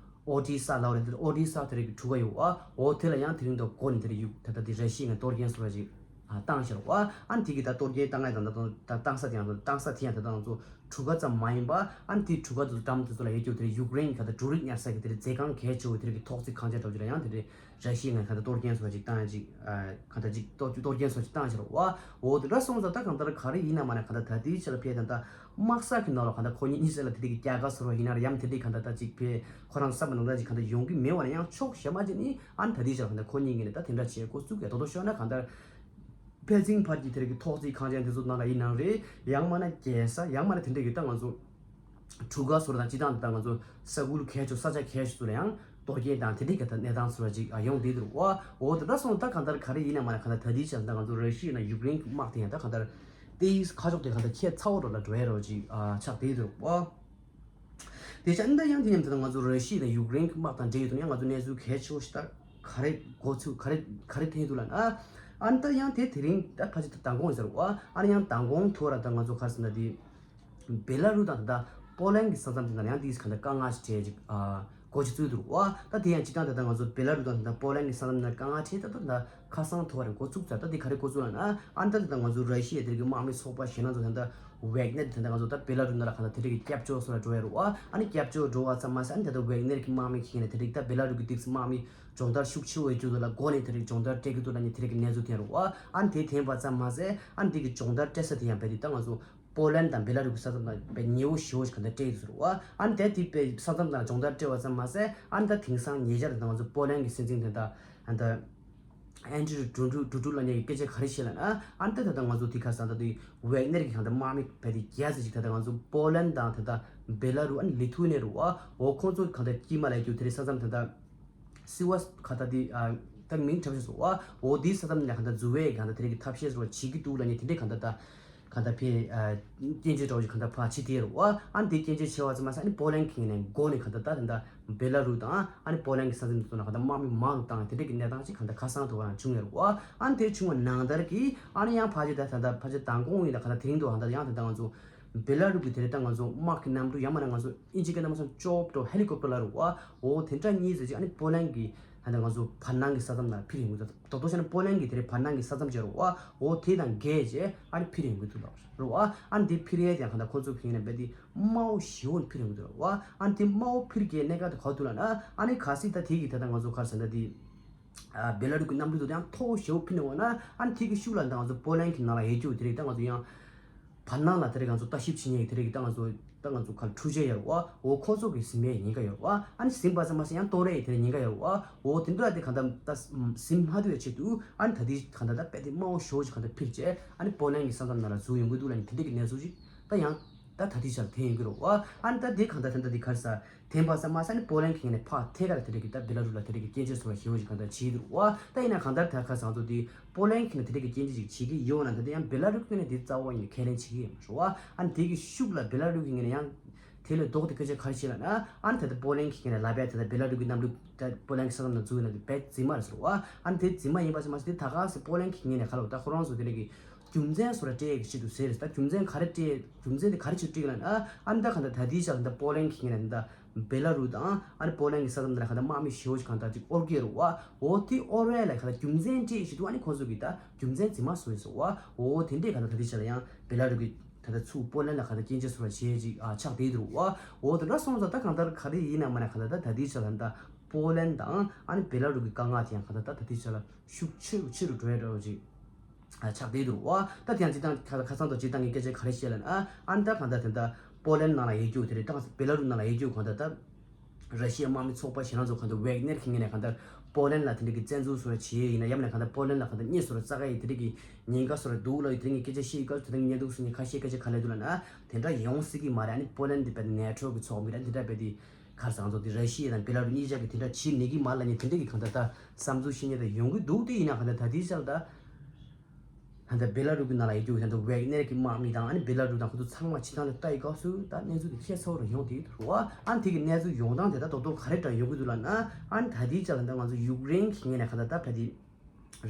ཨོ་ཌི་ས་ལབ་རེད། དེ་ཨོ་ཌི་ས་དེ་རིགས་གྲུ་ཁ་ཡོད་ཨ་ཨོ་དེ་ལ་ཡང་དེ་རིང་ད་འགོ་ནས་དེ་རིགས་ཡུཀ་ད་ལྟ་དེ་ར་ཤི་ཡ་ནས་གཏོར་སྐྱོན་བཟོ་འདྲ་ཅིག་ཨ་བཏང་ཤར་བ། ཨ་ནི་དེ་གི་ད་གཏོར་སྐྱོན་བཏང་ཡ་དང་ད་ད་བཏང་ས་དེ་ཡང་ད་བཏང་ས་དེ་ཡང་ད་ད་ང་ཚོ་གྲུ་ཁ་ཙམ་མ་ཡིན་པ། ཨ་ནི་དེ་གྲུ་ཁ་དེ་ཚོ་འགྲམ་དེ་ཚོ་ལ་ཡོད་རྒྱུ་དེ་ཡུཀ་རེན་གྱི་ད་ད་འབྲུ་རིགས་ཉར་ས་གི་དེ་རྫས་ཁང་གལ་ཆེ་བོ་དེ་རིགས་ཀྱི་ཐོག་བརྩེགས་ཁང་ཆེན་འདྲ་བོ་ཅིག་ལ་ཡང་དེ་རེད། ར་ཤི་ཡ་ནས་ད་ད་གཏོར་སྐྱོན་བཟོ་ཅིག་བཏང་ཡ་ཅིག་ཨ་ག་ད་ཅིག་གཏོར་གཏོར་སྐྱོན་བཟོ་ཅིག་བཏང་ཤར་བ། འོ་དེ་འདྲ་སོང་ཙང་ད་གང་ལྟར་ག་རེ་ཡིན་ན་མ་ན་གང་ལྟར་ད་དེའི་ཆ་ལ་ཕེ་ད་ད་དམག་ས་གི་ནང་ལ་གང་ལྟར་ཁོ་གཉིས་གཉིས་ས་ལ་དེ་རིགས་ཀྱི་རྒྱལ་ཁ་བཟོ་བ་ཡིན་ན་ར་ཡང་དེ་རིགས་གང་ལྟར་ད་ཅིག་ཕེ་ཁོ་རང་བསམ་པ་ནང་ལྟར་ཅིག་གང་ལྟར་ཡོང་གི་མེད་བ་ན་ཡང་ཕྱོགས་གཞན་མ་ཅིག་ནི་ཨ་ནི་ད་དེའི་ཆ་ལ་གང་ལྟར་ཁོ་གཉིས་ངོས་ནས་ད་དེ་འདྲ་བྱེད་འགོ་བཙུགས་ཡ་ད་དོ་ཤོད་ན་གང་ལྟར། པེ་ཅིང་བར་གྱི་དེ་རིགས་ཀྱི་ཐོག་བརྩེགས་ཁང་ཆེན་དེ་ཚོ་ནང་ལ་ཡིན་ནའང་རེད། ཡང་མིན་ན་རྒྱལ་ས་ཡང་མིན་ན་དེ་འདྲ་ཡོད་ད་ང་ཚོ་གྲུ་ཁ་ཟུར་དང་སྤྱི་བཏང་དེ་ད་ང་ཚོ་ས་ཁུལ་གལ་ཆེ་ས་ཆ་གལ་ཆེ་ཚོ་ལ་ཡང་གཏོར་སྐྱོན་དང་དེ་འདྲའི་ག་ད་གནས་སྟངས་ཚོ་ལ་ཅིག་ཡོང་བསྡད་འདུག་བ། འོ་དེ་འདྲ་སོང་ད་གང་ལྟར་ག་རེ་ཡིན་ན་མིན་ན་གང་ལྟར་ད་ལྟའི་ཆར་ད་ང་ཚོ་ར་ཤི་ཡ་ན་ཡུཀ་རེན་གྱི་དམག་དེ་ཡང་ད་གང་ལྟར་དེའི་ཁ་ཕྱོགས་དེ་གང་ལྟར་ཁྱད་མཚར་བོ་འདྲ་ལ་འགྲོ་ཡ་རོ་ཅིག་ཆགས་བསྡད་འདུག་བ། དེ་ཆ་འདི་ཡང་དེ་མཉམ་དུ་ང་ཚོ་ར་ཤི་ཡ་དང་ཡུཀ་རེན་གྱི་དམག་དང་འབྲེལ་ཡོད་དུ་ཡང་ང་ཚོ་གནས་ཚུལ་གལ་ཆེ་བོ་ཞིག་ད་ག་རེ་འགོ་ཚུགས་ག་རེ་ག་རེ་ཐོན་འདུག་ལབ་ན། ཨ་ནི་ད་ཡང་དེ་དེ་རིང་ད་ཕལ་ཆེར་ད་མདང་དགོང་ཡིན་ཟེར་བ། ཨ་ནི་ཡང་མདང་དགོང་ཐོག་ར་ད་ང་ཚོ་ག་རེ་ཟེར་ན་དེ་བེ་ལ་རུ་དང་ད་པོ་ལན་གྱི་ས་མཚམས་དེ་ན་ཡང་དེ་ག་ད་དཀའ་ངལ་ཞིག་འཕྲད་ཅིག་ཨ་འགོ་ཅིག་བཙུགས་འདུག་བ། ད་དེ་ཡང་སྤྱི་བཏང་ད་ད་ང་ཚོ་བེ་ལ་རུ་དང་ད་པོ་ལན་གྱི་ས་མཚམས་ན་དཀའ་ངལ་འཕྲད་ད་ད་ད་ཁ་སང་ཐོག་ར་འགོ་བཙུགས་ཚར། ད་དེ་ག་རེ་འགོ་བཙུགས་ལབ་ན་ཨ་ནི་ད་ད་ང་ཚོ་ར་ཤི་ཡ་དེ་རིགས་ཀྱི་དམག་མི་ཚོགས་པ་གཞན་ན་ཚོ་ད་ད་ཝེག་ནེར་དེ་འདྲ་ང་ཚོ་ད་བེ་ལ་རུ་ནང་ལ་གང་ལྟར་དེ་རིགས་ཀྱི་སྐྱབས་བཅོལ་སོགས་ལ་འགྲོ་ཡ་རུ་བ། ཨ་ནི་སྐྱབས་བཅོལ་འགྲོ་བ་ཙམ་མ་ཟད་ཨ་ནི་ད་ལྟ་ཝེག་ནེར་གྱི་དམག་མི་ཁྱེད་ནས་དེ་རིགས་ད་བེ་ལ་རུ་གི་དམག་མི་སྦྱོང་བརྡར་ཤུགས་ཆེ་བོ་ཡོད་རྒྱུ་དུ་ལ་འགོ་ནས་དེ་རིགས་སྦྱོང་བརྡར་སྤྲད་ཀྱི་འདུག་ལབ་ནས་དེ་རིགས་ཀྱི་གནས་ཚུལ་ཐོན་རུ་བ། ཨ་ནི་དེ་ཐོན་པ་ཙམ་མ་ཟད་ཨ་ནི་དེ་གི་སྦྱོང་བརྡར་སྤྲད་ས་དེ་ཡང་བས་དེ་ད་ང་ཚོ་པོ་ལན་དང་བེ་ལ་རུ་གི་ས་མཚམས་ན་བས་ཉེ་བོ་ཞེ་བོ་ཞིག་ག་འདྲ་སྤྲད་ཀྱི་འདུག་རུ་བ། ཨ་ནི་དེ་དེ་བས་ས་མཚམས་ན་སྦྱོང་བརྡར་སྤྲད་པ་ཙམ་མ་ཟད་ཨ་ནི་ད་དེང་སང་ཉེ་ཆར་ད་ང་ཚོ་པོ་ལན་གྱི་སྲིད་འཛིན་དེ་ད་ཨ་ནི་ད། ཨན་ཌྲི་ཌུ་ཌུ་ཌུ་ཌུ་ལབ་མཁན་གྱི་སྐད་ཆ་ག་རེ་བཤད་ལབ་ན། ཨ་ནི་ད་ད་ལྟ་ང་ཚོ་དེ་ག་ས་ད་དེ་ཝེག་ནེར་གྱི་གང་ལྟར་དམག་མི་བས་དེ་བརྒྱ་ཙམ་ཞིག་ད་ལྟ་ང་ཚོ་པོ་ལན་དང་ད་ལྟ་བེ་ལ་རུ་ཨ་ནི་ལི་ཐུ་ནེ་རུ་བ་འོ་ཁོང་ཚོ་གང་ལྟར་དཀྱིལ་མ་ལ་ཡོད་རྒྱུ་དེ་རིགས་ས་མཚམས་ད་ལྟ་སི་ཝས་གང་ལྟར་དེ་ཨ་ད་མིང་འཁྲབ་ཤེས་སོ་བ་འོ་དེའི་ས་མཚམས་ནས་གང་ལྟར་འཛུལ་བའི་གང་ལྟར་དེ་རིགས་ཀྱི་ཐབས་ཤེས་རུ་བ་བྱེད་ཀྱི་འདུག་ལབ་མཁན་དེ་འདྲས་གང་ལྟར་ད། གང་ལྟར་ཕན་ཨ་སྐྱོན་བརྗོད་འདྲ་བོ་ཞིག་གང་ལྟར་ཕར་བྱེད་དེ་རུ་བ། ཨ་ནི་དེ་སྐྱོན་བརྗོད་བྱས་པ་ཙམ་མ་ཟད་ཨ་ནི་པོ་ལན་གྱི་ངོས་ནས་འགོ་ནས་གང་ལྟར་ད་ད་ལྟ་བེ་ལ་རུ་དང་ཨ་ནི་པོ་ལན་གྱི་ས་མཚམས་དེ་ཚོ་ནང་གང་ལྟར་དམག་མི་མང་རུ་བཏང་དེ་འདྲ་གི་གནས་སྟངས་ཤིག་གང་ལྟར་ཁ་སང་དུ་བ་ཡང་བྱུང་ཡོད་རུ་བ། ཨ་ནི་དེ་བྱུང་བ་ནང་ལྟར་གྱི་ཨ་ནི་ཡང་ཕལ་ཆེར་ད་ད་ལྟ་ཕལ་ཆེར་མདང་དགོང་ཡིན་ད་གང་ལྟར་དེ་རིང་དུ་གང་ལྟར་ཡང་ད་ལྟ་ང་ཚོ་བེ་ལ་རུ་གི་དེ་རེད་ད་ང་ཚོ་དམག་གི་གནམ་གྲུ་ཡང་མིན་ན་ང་ཚོ་ཨིན་ཇི་སྐད་ནང་མ་སོང་ཅོབ་ཏོ་ཧེ་ལི་ཀོབ་ཊར་ལབ་རུ་བ་འོ་དེ་འདྲ་གཉིས་ཟེར་ཅིག་ཨ་ནི་པོ་ལན་གྱི་ད་ལྟ་ང་ཚོ་བར་སྣང་གི་ས་མཚམས་ནང་ལ་འཕུར་ཡོང་གི་འདུག་ད་དོ་བྱས་ན་པོ་ལན་གྱི་དེ་རིང་བར་སྣང་གི་ས་མཚམས་བཅད་རུ་བ་འོ་དེ་དང་བརྒལ་བྱས་ཨ་ནི་འཕུར་ཡོང་གི་འདུག་ལབ་རུ་བ། ཨ་ནི་དེ་འཕུར་ཡས་དེ་ཡང་གང་ལྟར་ཁོ་ཚོ་གི་ངོས་ནས་རྦད་དེ་དམའ་བོ་ཞེ་བོ་འཕུར་ཡོང་གི་འདུག་ལབ་རུ་བ། ཨ་ནི་དེ་དམའ་བོ་འཕུར་གྱི་གནད་འགག་དེ་ག་འདུག་ལབ་ན་ཨ་ནི་གལ་སྲིད་ད་དེ་གི་ད་ལྟ་ང་ཚོ་ག་རེ་ཟེར་ན་དེ་བེ་ལ་རུ་གི་གནམ་གྲུ་དེ་ཡང་མཐོ་བོ་ཞེ་བོ་འཕུར་ནས་འོང་ན་ཨ་ནི་དེ་གི་ཤུགས་ལ་ད་ང་ཚོ་པོ་ལན་གྱི་ནང་ལ་ཡོད་རྒྱུ་དེ་རིགས་ད་ང་ཚོ་ཡང་། བར་སྣང་ལ་དེ་རིགས་ང་ཚོ་ལྟ་ཞིབ་བྱེད་མཁན་དེ་རིགས་ད་ང་ཚོ་ད་ང་ཚོ་ག་ལ་འཕྲུལ་ཆས་ཡོད་རེད་བ། འོ་ཁོ་ཚོ་གིས་ཟིན་པའི་ཉེན་ཁ་ཡོད་རེད་བ། ཨ་ནི་ཟིན་པ་ཙམ་མ་ཟད་ཡང་གཏོར་ཡས་དེ་རིགས་ཉེན་ཁ་ཡོད་རེད་བ། འོ་དེ་འདྲ་དེ་གང་ལྟར་ད་ཟིན་མ་ཐུབ་པའི་ཆེད་དུ་ཨ་ནི་ད་ལྟའི་གང་ལྟར་ད་དཔེ་དེ་དམའ་བོ་ཞེ་པོ་ཅིག་གང་ལྟར་འཕུར་བྱས་ཨ་ནི་པོ་ལན་གྱི་ས་མཚམས་ནང་ལ་འཛུལ་ཡོང་གི་འདུག་ལབ་ནས་དེ་འདྲ་གི་གནས་ཚུལ་ཅིག་ད་ཡང་ད་ད་ལྟའི་ཆར་ཐོན་ཡོང་གི་རེད་བ། ཨ་ནི་ད་དེ་གང་ལྟར་ད་ལྟ་དེ་ག་རེ་ཟ། དེ་ཡིན་པ་ཙམ་མ་ཟད་ནི་པོ་ལན་གྱི་ངོས་ནས་ཕར་ཐད་ཀར་དེ་འདྲ་གི་ད་བེ་ལ་རུ་ལ་དེ་འདྲ་གི་སྐྱོན་བརྗོད་སོགས་ཞེ་པོ་ཞིག་གང་ལྟར་བྱེད་ཀྱི་འདུག་བ། ད་ཡིན་ན་གང་ལྟར་ད་ཁ་སང་ཚོ་དེ་པོ་ལན་གྱི་ནས་དེ་འདྲ་གི་སྐྱོན་བརྗོད་ཅིག་བྱེད་ཀྱི་ཡོད་ན་ད་དེ་ཡང་བེ་ལ་རུ་གི་ངོས་ནས་དེ་རྩ་བ་ཉིད་ནས་ཁས་ལེན་བྱེད་ཀྱི་ཡོད་མ་རེད་བ། ཨ་ནི་དེ་གི་ཤུགས་ལ་བེ་ལ་རུ་གི་ངོས་ནས་ཡང་དེ་ལས་ལྡོག་སྟེ་སྐད་ཆ་ག་རེ་བཤད་ལབ་ན་ཨ་ནི་ད་ལྟ་པོ་ལན་གྱི་ངོས་ནས་ལབ་ཡ་ད་ལྟ་བེ་ལ་རུ་གི་གནམ་གྲུ་ད་པོ་ལན་གྱི་ས་མཚམས་ནང་འཛུལ་ཡོད་ན་དེ་རྦད་རྫུན་མ་རེད་ཟེར་བ། ཨ་ནི་དེ་རྫུན་མ་ཡིན་པ་ཙམ་མ་ཟད་དེ་ད་ག་སེ་པོ་ལན་གྱི་ངོས་ནས་ག་ལ་བ་ད་ཁོ་རང་ཚོ་དེ་འདྲ་གི་རྒྱུ་མཚན་སོགས་ལ་སྤྲད་ཀྱི་ཆེད་དུ་ཟེར། ད་རྒྱུ་མཚན་ག་རེ་སྤྲད། རྒྱུ་མཚན་དེ་ག་རེ་ཆེད་སྤྲད་ལབ་ན་ཨ་ནི་ད་གང་ལྟར་ད་ལྟའི་ཆར་ད་པོ་ལན་གྱི་ངོས་ནས་ད་བེ་ལ་རུ་དང་ཨ་ནི་པོ་ལན་གྱི་ས་མཚམས་ནང་ལ་གང་ལྟར་དམག་མི་ཞེ་པོ་ཞིག་གང་ལྟར་ཅིག་དབོར་གྱི་རེད་བ། འོ་དེ་དབོར་བའི་ལ་གང་ལྟར་རྒྱུ་མཚན་སྤྲད་ཆེད་དུ་ཨ་ནི་ཁོང་ཚོ་གིས་ད་རྒྱུ་མཚན་རྫུན་མ་བཟོས་སོང་བ། འོ་དེ་འདྲས་གང་ལྟར་ད་ལྟའི་ཆར་ལ་ཡང་བེ་ལ་རུ་གི་ད་ལྟ་ཚུར་པོ་ལན་ལ་གང་ལྟར་སྐྱོན་བརྗོད་སོགས་ལ་བྱས་ཅིག་ཨ་ཆགས་བསྡད་འདུག་བ། འོ་དེ་འདྲ་སོང་ཙང་ད་གང་ལྟར་ག་རེ་ཡིན་ན་མ་ན་གང་ལྟར་ད་ད་ལྟའི་ཆར་ལ་ད་པོ་ལན་དང་ཨ་ནི་བེ་ལ་རུ་གི་དཀའ་ངལ་དེ་ཡང་གང་ལྟར་ད་ད་ལྟའི་ཆར་ལ་ཤུགས་ཆེ་རུ་ཆེ་རུ་འགྲོ་ཡ་འདྲ་བོ་ཅིག་ཆགས་བསྡད་འདུག་བ། ད་དེ་ཡང་སྤྱིར་བཏང་ཁ་ཁ་སང་དང་སྤྱིར་བཏང་གི་སྐད་ཆ་ག་རེ་བཤད་ལབ་ན་ཨ་ནི་ད་གང་ལྟར་དེ་འདྲ་པོ་ལན་ནང་ལ་ཡོད་རྒྱུ་དེ་རེད། ད་བེ་ལ་རུ་ནང་ལ་ཡོད་རྒྱུ་གང་ལྟར་ད་ར་ཤི་ཡའི་དམག་མི་ཚོགས་པ་ཞེ་དྲག་ཚོ་གང་ལྟར་ཝེག་ནེར་གྱི་ངོས་ནས་གང་ལྟར་པོ་ལན་ལ་དེ་འདྲ་གི་བཙན་འཛུལ་སོགས་བྱས་ཡིན་ན་ཡང་ན་གང་ལྟར་པོ་ལན་ལ་གང་ལྟར་གཉེན་སོགས་རྩ་ག་ཡི་དེ་འདྲ་གི་ཉེན་ཁ་སོགས་འདུག་ལ་དེ་འདྲ་གི་སྐད་ཆ་བཤད་ཡི་སྐབས་དེ་འདྲ་གི་གཉེན་སྡུག་སོགས་ནས་ཁ་ཤས་སྐད་ཆ་ག་ལ་འདུག་ལབ་ན་དེ་འདྲ་ཡོང་སྲིད་ཀྱི་མ་རེད། ཨ་ནི་པོ་ལན་དེ་བས་ནེ་ཊོ་གི་ཚོགས་མི་རེད། དེ་འདྲ་བས་དེ་ག་རེ་ཟེར་ང་ཚོ་དེ་ར་ཤི་ཡ་དང་བེ་ལ་རུ་གཉིས་ཆ་གི་དེ་འདྲ་བྱེད་ནི་གི་མ་ལབ་ནས་དེ་འདྲ་གི་གང་ལྟར་ད་བསམ་ཚུལ་བཤད་མཁན་དེ་ཡོང་གི་འདུག་དེ་ཡིན་ན་གང་ལྟར་ད་ལྟའི་ཆར་ད་ ད་ལྟ་བེ་ལ་རུ་གི་ནང་ལ་ཡོད་རྒྱུ་ད་ལྟ་ཝེག་ནེར་གྱི་དམག་མི་དང་ཨ་ནི་བེ་ལ་རུ་དང་ཁོ་ཚོ་ཚང་མ་ཕྱི་ཐང་ལ་ལྟ་ཡི་སྐབས་སུ་ད་གནས་ཚུལ་དེ་ཁྱད་མཚར་པོ་རང་ཡོང་དེ་རུ་བ། ཨ་ནི་དེ་གི་གནས་ཚུལ་ཡོང་སྟངས་དེ་ད་རྡོག་རྡོག་ག་རེ་འདྲ་ཡོང་གི་འདུག་ལབ་ན། ཨ་ནི་ད་ལྟའི་ཆ་ལ་ད་ང་ཚོ་ཡུཀ་རེན་གྱི་ངོས་ནས་ག་ད་ད་ཕ་དེ་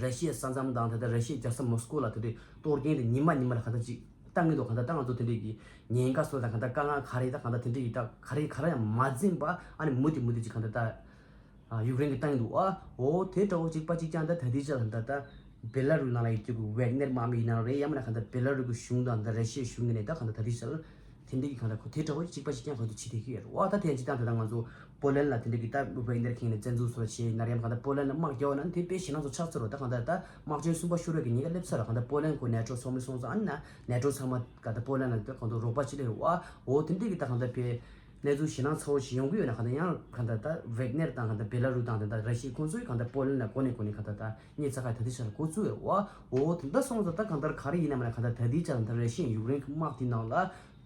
ར་ཤི་ཡའི་ས་མཚམས་དང་ད་ལྟ་ར་ཤི་ཡའི་རྒྱལ་ས་མོ་སི་ཀོ་ལ་ད་ལྟའི་གཏོར་སྐྱོན་དེ་ཉི་མ་ཉི་མ་ལ་ག་ད་ཅིག་བཏང་གི་འདུག་ག་ད་ད་ང་ཚོ་དེ་འདྲའི་གི་ཉེན་ཁ་སོགས་དང་ག་ད་དཀའ་ངལ་ག་རེ་ད་ག་ད་དེ་འདྲའི་གི་ད་ག་རེ་ག་རེ་ཡང་མ་འཛེམས་པ་ཨ་ནི་མུ་མཐུད་མུ་མཐུད་ཅིག་ག་ད་ད། ཡུཀ་རེན་གྱིས་བཏང་གི་འདུག་ཨ། འོ་དེ་འདྲ་བོ་གཅིག་པ་གཅིག་རྐྱང་ད་ད་ལྟའི་ཆ་ལ་ད་ལྟ་བེ་ལ་རུ་ནང་ལ་ཡོད་རྒྱུ་གི་ཝེག་ནེར་དམག་མི་ཡིན་ན་རེད། ཡང་མིན་ན་གང་ལྟར་བེ་ལ་རུ་གི་གཞུང་དང་ད་ར་ཤི་ཡའི་གཞུང་གི་ནས་ད་གང་ལྟར་ད་ལྟའི་ཆ་ལ་དེ་འདྲའི་གི་གང་ལྟར་ཁོ་དེ་འདྲ་བོ་གཅིག་པ་གཅིག་རྐྱང་ཁོ་ཚོ་བྱེད་བསྡད་ཀྱི་ཡོད་རེད་བ། ད་དེ་ཡང་གཅིག་ད་ད་ལྟ་ང་ཚོ་པོ་ལན་ལ་དེ་འདྲའི་གི་ད་ཝེག་ནེར་ཁེངས་ནས་བཙན་འཛུལ་སོགས་བྱས་ཡིན་ན་རེད། ཡང་གང་ལྟར་པོ་ལན་ལ་དམག་རྒྱག་པ་ན་དེ་དཔེ་ཞེད་སྣང་ཚོ་ཆགས་ཚར་རོ། ད་གང་ལྟར་ད་དམག་ཆེན་གསུམ་པ་ཤོར་བའི་གི་ཉེན་ཁ་སླེབས་ཚར་ར། གང་ལྟར་པོ་ལན་ཁོ་ནེ་ཊོ་ཚོགས་མི་སོང་ཙང་ཨ་ནི་ན་ནེ་ཊོ་ཚང་མ་གང་ལྟར་པོ་ལན་ལ་ད་གང་ལྟར་རོགས་པ་བྱེད་ལེ་རེད་བ། འོ་དེ་འདྲའི་གི་ད་གང་ལྟར་དཔེ། གནས་ཚུལ་ཞེད་སྣང་ཚ་བོ་ཞིག་ཡོང་གི་ཡོད་ན་གང་ལྟར་ཡང་གང་ལྟར་ད་ཝེག་ནེར་དང་གང་ལྟར་བེ་ལ་རུ་དང་དེ་འདྲ་ར་ཤི་ཡ་ཁོང་ཚོས་གང་ལྟར་པོ་ལན་ལ་འགོ་ནས་འགོ་ནས་གང་ལྟར་ད་གནས་ཚ་ཁ་ད་ལྟའི་ཆ་ལ་འགོ་བཙུགས་ཡོད་རེད་བ། འོ་དེ་འདྲ་སོང་ཙང་ད་གང་ལྟར་ག་རེ་ཡིན་ན་མིན་ན་གང་ལྟར་ད་ལྟའི་ཆ་ལ་ད་ར་ཤི་ཡ་ཡུཀ་རེན་གྱི་དམག་དེའི་ནང་ལ་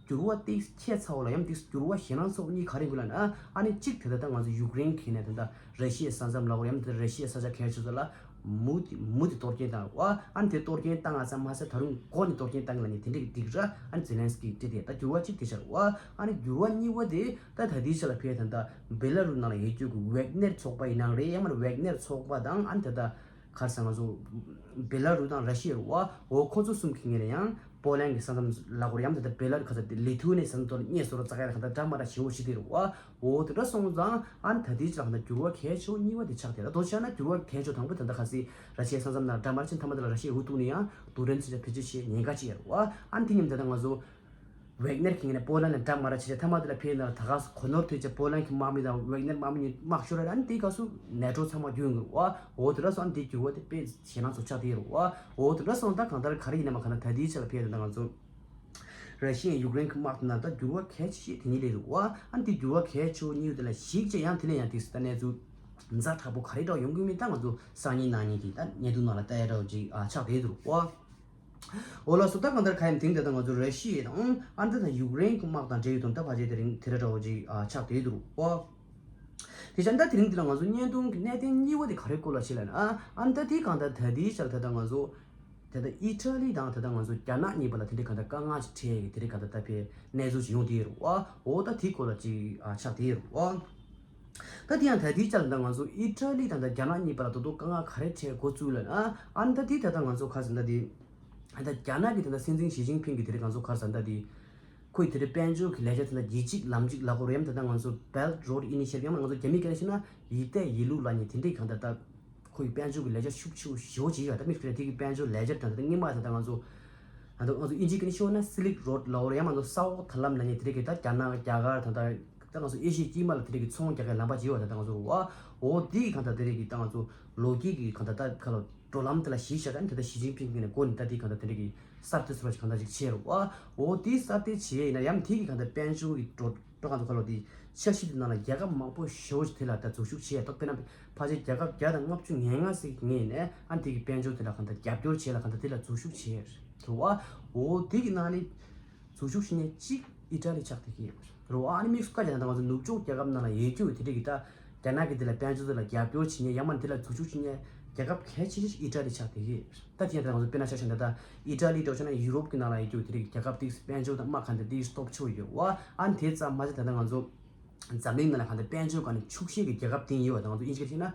འགྱུར་བ་ཏིག་ཁྱད་མཚར་བོ་ལ་ཡང་ཏིག་འགྱུར་བ་ཞེད་སྣང་ཚ་བོ་གཉིས་ག་རེ་ཡིན་ལབ་ན། ཨ་ནི་གཅིག་དེ་ད་ལྟ་ང་ཚོ་ཡུཀ་རེན་གྱི་ནས་ད་ལྟ་ར་ཤི་ཡའི་ས་མཚམས་ལ་འོ་ཡང་ད་ར་ཤི་ཡའི་ས་ཆ་གལ་ཆེ་ཚོ་ལ། མུ་མཐུད་མུ་མཐུད་གཏོར་སྐྱོན་བཏང་བ། ཨ་ནི་དེ་གཏོར་སྐྱོན་བཏང་ང་ཙམ་མ་ཟད་ད་རུང་འགོ་ནས་གཏོར་སྐྱོན་བཏང་གི་ལ་ནི་དེ་འདྲ་གི་སྡིགས་ར། ཨ་ནི་ཛེ་ལན་སི་ཀི་སྤྲད་དེ་ད་འགྱུར་བ་གཅིག་དེ་ཤར་བ། ཨ་ནི་འགྱུར་བ་གཉིས་པ་དེ་ད་ད་ལྟའི་ཆ་ལ་ཕེ་ད་ད་བེ་ལ་རུ་ནང་ལ་ཡོད་རྒྱུ་གི་ཝེག་ནེར་ཚོགས་པ་ཡིན་ནའང་རེད། ཡང་མིན་ན་ཝེག་ནེར་ཚོགས་པ་དང་ཨ་ནི་ད་ད་ག་རེ་ཟེར་ང་ཚོ་བེ་ལ་རུ་དང་ར་ཤི་ཡ་རུ་བ་འོ་ཁོ་ཚོ་གསུམ་གི་ངོས་ནས་ཡང་པོ་ལན་གྱི་ས་མཚམས་ལ་འགོར་ཡང་ད་ད་བེ་ལ་རུ་ག་ས་དེ་ལི་ཐུ་ནི་ས་མཚམས་ཐོག་ལ་སྙེག་སོ་ར་ཙག་ཡ་ལ་ག་ད་འདྲ་མ་འདྲ་ཞེ་བོ་ཞིག་དེ་རུ་བ། འོ་དེ་འདྲ་སོང་ཙང་ཨ་ནི་ད་ལྟའི་ཆ་ལ་འགྱུར་བ་གལ་ཆེ་བོ་གཉིས་པ་དེ་ཆགས་ཏེ། ད་དོ་ཆ་ན་འགྱུར་བ་གལ་ཆེ་བོ་དང་པོ་ད་ལྟ་ཁ་སི་ར་ཤི་ཡའི་ས་མཚམས་ནང་འདྲ་མ་འདྲ་ཕྱིན་མཐའ་མ་དེ་ལ་ར་ཤི་ཡའི་འུ་ཐུག་ནས་ཡང་རྡུལ་ཕྲན་ཚོས་བེད་སྤྱོད་བྱེད་ཉེན་ཁ་ཅིག་ཡོད་རེད་བ། ཨ་ནི་དེ་མཉམ་ད་ལྟ་ང་ཚོ་ཝེག་ནེར་གྱི་ངོས་ནས་པོ་ལན་ལ་འདྲ་མ་འདྲ་བྱེད་ཆེད་མཐའ་མ་དེ་ལ་ཕེབས་ན་ད་ག་སུ་གོ་ནོར་ཐོས་ཆེད་པོ་ལན་གྱི་དམག་མི་དང་ཝེག་ནེར་དམག་མི་གཉིས་དམག་ཤོར་ར། ཨ་ནི་དེའི་སྐབས་སུ་ནེ་ཊོ་ཚང་མ་རྒྱུས་ཡོང་གི་རེད་བ། འོ་དེ་འདྲ་སོང་ཨ་ནི་དེའི་འགྱུར་བ་དེ་དཔེ་ཞེད་སྣང་ཚོ་ཆགས་དེ་ཡོད་རེད་བ། འོ་དེ་འདྲ་སོང་ད་གང་ལྟར་ག་རེ་ཡིན་ན་མ་གང་ལྟར་ད་ལྟའི་ཆ་ལ་ཕེབས་ད་ལྟ་ང་ཚོ། ར་ཤི་ཡ་ཡུཀ་རེན་གྱི་དམག་དེ་ནང་ད་འགྱུར་བ་གལ་ཆེ་ཤོས་དེ་གཉིས་སླེབས་འདུག་བ། ཨ་ནི་དེ་འགྱུར་བ་གལ་ཆེ་བོ་གཉིས་དེ་ལ་གཞིགས་བྱས་ཡང་དེ་ལས་ཡང་ཏིག་ཙམ་ད་གནས་ཚུལ་ཛ་དྲག་པོ་ག་རེ་འདྲ་ཡོང་གི་མིན་ད་ང་ཚོ་སང་ཉིན་གནངས་ཉིན་གྱི་ད་བརྙན་ཐུང་ནང་ལ་ལྟ་ཡ་འདྲ་བོ་ཅིག་ཨ་ཆགས་བསྡད་འདུག་བ། འོ་ལགས་སོ། ད་གང་ལྟར་ག་ཡིན་དེང་ད་ལྟ་ང་ཚོ་ར་ཤི་ཡ་དང་ཨ་ནི་ད་ད་ཡུཀ་རེན་གྱི་དམག་དང་འབྲེལ་ཡོད་དོན་དག་ཕལ་ཆེར་དེ་རིང་དེ་འདྲ་འདྲ་བོ་ཅིག་ཨ་ཆགས་བསྡད་འདུག་བ། དེ་ཆ་ད་དེ་རིང་འདི་ལ་ང་ཚོ་བརྙན་ཐུང་གི་གནད་དོན་གཉིས་པ་དེ་ག་རེ་སྐོར་ལ་བྱེད་ལབ་ན། ཨ་ནི་ད་དེ་གང་ལྟར་ད་དེའི་ཆ་ལ་ད་ལྟ་ང་ཚོ་ད་ལྟ་ཨི་ཊ་ལི་དང་ད་ལྟ་ང་ཚོ་རྒྱ་ནག་གཉིས་བར་ལ་དེ་འདྲའི་གང་ལྟར་དཀའ་ངལ་ཞིག་འཕྲད་ཡོད་དེ་འདྲའི་གང་ལྟར་ད་ཕེ་གནས་ཚུལ་ཞིག་ཡོང་བསྡད་ཡོད་རེད་བ། འོ་ད་དེའི་སྐོར་ལ་ཅིག་ཨ་ཆགས་བསྡད་ཡོད་རེད་བ། ད་དེ་ཡང་ད་དེའི་ཆ་ལ་ད་ང་ཚོ་ཨི་ཊ་ལི་དང་ད་རྒྱ་ནག་གཉིས་བར་ལ་ད་དུང་དཀའ་ངལ་ག་རེ་འཕྲད་འགོ་བཙུགས་ལབ་ན། ཨ་ནི་ད་དེ་ད་ལྟ་ང་ཚོ་ག་རེ་ཟེར་ན་ད་དེ། ད་རྒྱ་ནག་གི་ད་ལྟ་སྲིད་འཛིན་ཞི་ཅིན་ཕིང་གིས་དེ་རིང་ང་ཚོ་ག་རེ་ཟེར་ན་ད་དེ། ཁོས་དེ་རིང་དཔལ་འབྱོར་གྱི་ལས་འཆར་དེ་ལ་ཡིག་གཅིག་ལམ་གཅིག་ལབ་དགོས་རེད། ཡང་ད་ལྟ་ང་ཚོ་Belt Road Initiative ཡང་ང་ཚོ་རྒྱ་མིའི་སྐད་ནས་བཤད་ན་ཡི་ཏའི་ཡི་ལུ་ལབ་མཁན་དེ་འདྲའི་གང་ལྟར་ད་ཁོའི་དཔལ་འབྱོར་གྱི་ལས་འཆར་ཤུགས་ཆེ་བོ་ཞེ་པོ་ཅིག་ཡོད། ད་དམིགས་བསལ་དེ་གི་དཔལ་འབྱོར་ལས་འཆར་དང་ད་ལྟ་སྔོན་མ་ད་ལྟ་ང་ཚོ་ད་ལྟ་ང་ཚོ་དབྱིན་ཇིའི་སྐད་ནས་ཤོད་ན་Silk Road ལབ་དགོས་རེད། ཡང་ང་ཚོ་ས་འོག་ཐར་ལམ་ལབ་མཁན་དེ་འདྲའི་གི་ད་རྒྱ་ནག་རྒྱ་གར་ད་ལྟ་ད་ང་ཚོ་ཨེ་ཤི་ཡའི་དཀྱིལ་མ་ལ་དེ་འདྲའི་གི་ཚོང་རྒྱག་མཁན་ལམ་པ་ཅིག་ཡོད། ད་ལྟ་ང་ཚོ་བ་འོ་དེ་གི་གང་ལྟར་དེ་འདྲའི་གི་ད་ང་ཚོ་ལོ་རྒྱུས་ཀྱི་གང་ལྟར་ད་ག་ལ། འགྲོ་ལམ་དེ་ལ་གཞི་བཞག་ད་ནི་ད་ལྟ་ཞི་ཅིན་ཕིང་གིས་ནས་འགོ་ནས་ད་དེ་གང་ལྟར་དེ་འདྲ་གི་གསར་གཏོད་སོགས་གང་ལྟར་ཅིག་བྱས་རེད་བ། འོ་དེ་གསར་གཏོད་བྱས་ཡིན་ན་ཡང་དེ་གི་གང་ལྟར་དཔལ་འབྱོར་གྱི་འགྲོ་འགྲོ་གང་ཚོ་ག་ལོ་དེ་འཆར་གཞི་དེ་ནང་ལ་རྒྱལ་ཁབ་མང་པོ་ཞེ་པོ་ཅིག་དེ་ལ་ད་འཛུལ་ཞུགས་བྱས། ད་དཔེར་ན་ཕལ་ཆེར་རྒྱལ་ཁབ་བརྒྱ་དང་ལྔ་བཅུ་ང་ལྔ་ཟིག་ངོས་ནས་ཨ་དེ་གི་དཔལ་འབྱོར་དེ་ལ་གང་ལྟར་རྒྱབ་སྐྱོར་བྱས་ལ་གང་ལྟར་དེ་ལ་འཛུལ་ཞུགས་བྱས་རེད་བ། འོ་དེ་གི་ནང་ནས། འཛུལ་ཞུགས་བྱེད་མཁན་གཅིག་ཨི་ཊ་ལི་ཆགས་བསྡད་ཀྱི་ཡོད་རེད་བ། ཨ་ནི་དམིགས་སུ་བཀར་བྱས་ན་ད་ང་ཚོ་ནུབ་ཕྱོགས་རྒྱལ་ཁབ་ནང་ལ་ཡོད་རྒྱུ་དེ་འདྲ་གི་ད་རྒྱ་ནག་གི་དེ་ལ་དཔལ་འབྱོར་དེ་ལ་རྒྱབ་སྐྱོར་བྱེད་མཁན་ཡང་མ་དེ་ལ་འཛུལ་ཞུགས་བྱེད་མཁན་རྒྱལ་ཁབ་གལ་ཆེ་ཤོས་ཨི་ཊ་ལི་ཆགས་བསྡད་ཀྱི་ཡོད་རེད། ད་དེ་ཡང་ད་ང་ཚོ་དཔེར་ན་ཆ་བཞག་ན་ད་ཨི་ཊ་ལི་འདྲ་བྱས་ན་ཡུ་རོབ་ཀྱི་ནང་ལ་ཡོད་རྒྱུ་དེ་འདྲ་གི་རྒྱལ་ཁབ་དེ་དཔལ་འབྱོར་དང་དམག་གང་དེ་དེ་སྟོབས་ཆེ་བོ་ཡོད་བ། ཨ་ནི་དེ་ཙམ་མ་ཟད་ད་ང་ཚོ། འཛམ་གླིང་ནང་ལ་གང་ལྟར་དཔལ་འབྱོར་སྒང་ནས་ཕྱུག་ཤོས་ཀྱི་རྒྱལ་ཁབ་དེ་ཡིན་པ་དང་ང་ཚོ་དབྱིན་ཇི་སྐད་བཤད་ན་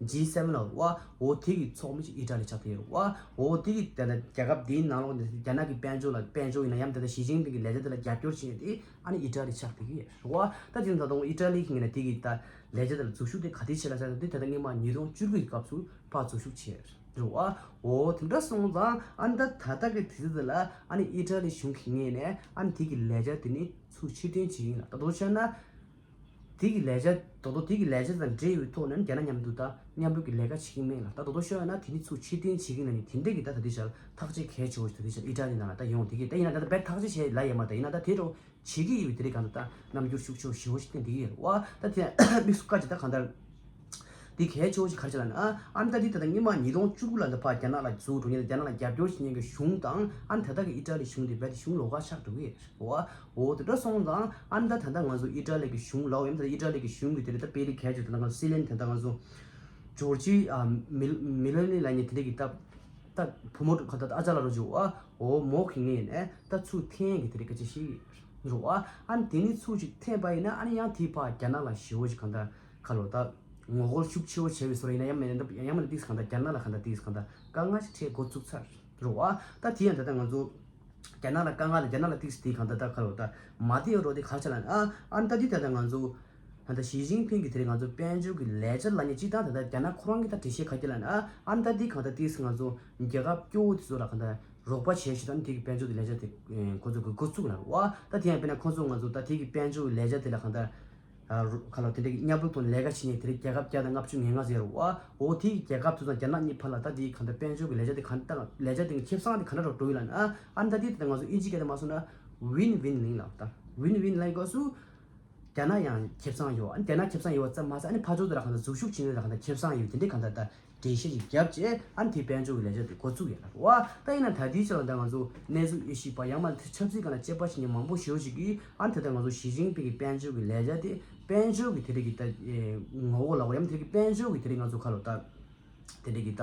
ཇི་སེ་ཝེན་ལ་བ། འོ་དེ་གི་ཚོགས་མི་ཅིག་ཨི་ཊ་ལི་ཆགས་བསྡད་ཡོད་རེད་བ། འོ་དེ་གི་དེ་ལ་རྒྱལ་ཁབ་དེའི་ནང་ལོགས་ནས་རྒྱ་ནག་གི་དཔལ་འབྱོར་ལ་དཔལ་འབྱོར་ཡིན་ན་ཡང་དེ་ལ་ཞི་ཅིན་ཕིང་གི་ལས་འཆར་དེ་ལ་རྒྱབ་སྐྱོར་བྱས་ཏེ་ཨ་ནི་ཨི་ཊ་ལི་ཆགས་བསྡད་ཀྱི་ཡོད་རེད་བ། ད་དེ་ད་དུང་ཨི་ཊ་ལི་གི་ངོས་ནས་དེ་གི་ད་ལས་འཆར་དེ་ལ་འཛུལ་ཞུགས་དེ་ག་དུས་བྱས་ལ་ཟེར་ན་དེ་ད་ལྟ་སྔོན་མ་ཉིས་སྟོང་བཅུ་དགུ་གི་སྐབས་སུ་ཕར་འཛུལ་ཞུགས་བྱས་རེད་བ། འོ་དེ་འདྲ་སོང་ཙང་ཨ་ནི་ད་ད་ལྟ་གི་དུས་ཚོད་དེ་ལ་ཨ་ནི་ཨི་ཊ་ལི་གཞུང་གི་ངོས་ནས་ཨ་ནི་དེ་གི་ལས་འཆར་དེ་ནི་ཚུར་ཕྱིར་འཐེན་བྱེད་ཀྱི་ཡིན་ལ། ད་དུང་བཤད་ན། དེ་གི་ལས་འཆར་ད་དུང་དེ་གི་ལས་འཆར་དང་འབྲེལ་བའི་ཐོག་ནས་རྒྱ་ནག་མཉམ་དུ་ད་མཉམ་རུབ་ཀྱི་ལས་ཀ་བྱེད་ཀྱི་མེད་ལ། ད་དུང་ཤོད་ན་དེ་ནི་ཚུར་ཕྱིར་འཐེན་བྱེད་ཀྱི་ཡིན་ལ་ནི་དེ་འདྲས་ཀྱི་ད་ད་ལྟའི་ཆར་ཐག་གཅོད་གལ་ཆེ་བོ་ཞིག་ད་ལྟའི་ཆར་ཨི་ཊ་ལི་ནང་ལ་ད་ཡོང་བསྡད་ཀྱི། ད་ཡིན་ན་ད་ད་བས་ཐག་གཅོད་བྱས་ལ་ཡོད་མ་རེད། ད་ཡིན་ན་ད་དེ་འདྲ་བྱེད་ཀྱི་ཡོད་པའི་དེ་རིགས་གང་ལྟར་ད་རྣམ་འགྱུར་ཤུགས་ཆེ་བོ་ཞེ་པོ་ཞིག་བསྟན་བསྡད་ཀྱི་ཡོད་རེད་བ། ད་དེ་དམིགས་སུ་བཀར་བྱས་ད་གང་ལྟར་དེ་གལ་ཆེ་བོ་ཞིག་ག་རེ་བྱས་ལབ་ན། ཨ་ནི་ད་དེ་ད་ལྟ་སྔོན་མ་ཉིས་སྟོང་བཅུ་དགུ་ལ་འདི་ཕར་རྒྱ་ནག་ལ་འཛུལ་འགྲོ་མཁན་རྒྱ་ནག་ལ་རྒྱབ་སྐྱོར་བྱེད་མཁན་གྱི་གཞུང་དང་ཨ་ནི་ད་ལྟ་གི་ཨི་ཊ་ལི་གཞུང་དེ་རྦད་དེ་གཞུང་ལོགས་ཀ་ཆགས་འགྲོ་གི་ཡོད་རེད་བ། འོ་དེ་འདྲ་སོང་ཙང་ཨ་ནི་ད་ད་ལྟ་ང་ཚོ་ཨི་ཊ་ལི་གི་གཞུང་ལ་འོ་ཡང་ད་ལྟ་ཨི་ཊ་ལི་གི་གཞུང་གི་དེ་རེད། ད་དཔེ་རིགས་གལ་ཆེ་ད་ལྟ་ང་ཚོ་སྲིད་བློན་དེ་ད་ང་ཚོ་ཇོར་ཇི་ཨ་མི་མི་ལོ་ནི་ལབ་མཁན་དེ་འདྲ་གི་ད་ ད་བུ་མོ་གང་ལྟར་ཨ་ཅག་ལ་རོ་ཅིག་ཨ་འོ་མོ་གི་ངས་ནས་ད་ཚུར་འཐེན་གི་དེ་རིགས་སྐད་ཆ་ཞིག་རོ་ཨ། ཨ་ནི་དེ་ནི་ཚུར་ཅིག་འཐེན་པ་ཡིན་ན་ཨ་ནི་ཡང་དེའི་ཕར་རྒྱ་ནག་ལ་ཞེ་བོ་ཞིག་གང་ལྟར་ཁ་ལོ་ད་ངོ་རྒོལ་ཤུགས་ཆེ་བོ་བྱས་པའི་བཟོ་འདྲ་ཡིན་ན་ཡང་མིན་ན་ཡང་མིན་ན་ཏིག་གང་ལྟར་རྒྱ་ནག་ལ་གང་ལྟར་ཏིག་གང་ལྟར་དཀའ་ངལ་ཞིག་འཕྲད་འགོ་བཙུགས་ཚར་རོ་ཨ། ད་དེ་ཡང་ད་ལྟ་ང་ཚོ་རྒྱ་ནག་ལ་དཀའ་ངལ་ལ་རྒྱ་ནག་ལ་ཏིག་སི་དེ་གང་ལྟར་ད་ཁ་ལོ་ད་མ་བདེ་རོ་དེ་ག་ཆ་ལ་ཨ། ཨ་ནི་ད་དེ་ད་ལྟ་ང་ཚོ་ད་ལྟ་ཞི་ཅིན་ཕིང་གི་དེ་རིང་ང་ཚོ་དཔལ་འབྱོར་གྱི་ལས་འཆར་ལ་ཉེ་གཅིག་དང་ད་ལྟ་རྒྱ་ནག་ཁོ་རང་གི་ད་འགྲེལ་བཤད་ག་རྒྱ་ལ་ཨ། ཨ་ནི་ད་དེ་གང་ལྟར་ཏིག་སི་ང་ཚོ་རྒྱལ་ཁབ་སྐྱོ་བོ་དེ་ཚོ་ལ་གང་ལྟར་རོགས་པ་བྱས་ཤིག་ད་ནི་དེ་གི་དཔལ་འབྱོར་གྱི་ལས་འཆར་དེ་ཁོ་ཚོ་གི་འགོ་བཙུགས་ལ་རོ་ཨ། ད་དེ་ཡང་དཔེར་ན་ཁོ་ཚོ་ང་ཚོ་ད་དེ་གི་དཔལ་འབྱོར་གྱི་ལས་འཆར་དེ་ལ་གང་ལྟར། ཁ་ལོ་དེ་འདྲའི་མཉམ་རུབ་དང་ལས་ཀ་བྱེད་མཁན་དེ་འདྲའི་རྒྱལ་ཁབ་བརྒྱ་དང་ལྔ་བཅུ་ང་ལྔ་ཟེར་རོ་ཨ། འོ་དེའི་རྒྱལ་ཁབ་དེ་དང་རྒྱ་ནག་གཉིས་བར་ལ་ད་དེའི་གང་ལྟར་དཔལ་འབྱོར་གྱི་ལས་འཆར་དེ་གང་ལྟར་ལས་འཆར་དེ་ཁེ་བཟང་དེ་ག་འདྲ་འགྲོ་ཡོད་ལབ་ན་ཨ། ཨ་ནི་ད་དེ་དེ་ང་ཚོ་ཨིན་ཇི་སྐད་དུ་མ་སོང་ན་ཝིན་ཝིན་ལབ་ད་ཝིན་ཝིན་ལབ་སྐབས་སུ་རྒྱ་ནག་ཡང་ཁེ་བཟང་ཡོད། ཨ་ནི་རྒྱ་ནག་ཁེ་བཟང་ཡོད་པ་ཙམ་མ་ཟད་ཨ་ནི་ཕར་ཕྱོགས་དེ་ལ་གང་ལྟར་འཛུལ་ཞུགས་བྱེད་མཁན་ལ་གང་ལྟར་ཁེ་བཟང་ཡོད། དེ་འདྲའི་གང་ལྟར་ད་འགྲེལ་བཤད་ཅིག་བརྒྱབ་རྗེས་ཨ་ནི་དེའི་དཔལ་འབྱོར་གྱི་ལས་འཆར་དེ་འགོ་བཙུགས་ཡོད་ལ་རེད་བ། ད་ཡིན་ན་ད་ལྟའི་ཆ་ལ་ད་ང་ཚོ་གནས་ཚུལ་དབྱེ་ཞིབ་པ་ཡང་མ་ཆབ་སྲིད་སྒང་ལ་དཔྱད་པ་བྱེད་མཁན་མང་པོ་ཞེ་པོ་ཞིག་གིས་ཨ་ནི་ད་ལྟ་ང་ཚོ་ཞི་ཅིན་ཕིང་གི་དཔལ་འབྱོར་གྱི་ལས་འཆར་དེ་དཔལ་འབྱོར་གྱི་དེ་རིགས་ཀྱི་ད་ངོ་བོ་ལ་འོ་ཡང་དེ་རིགས་ཀྱི་དཔལ་འབྱོར་གྱི་དེ་རིགས་ང་ཚོ་ཁ་ལོ་ད་དེ་རིགས་ཀྱི་ད་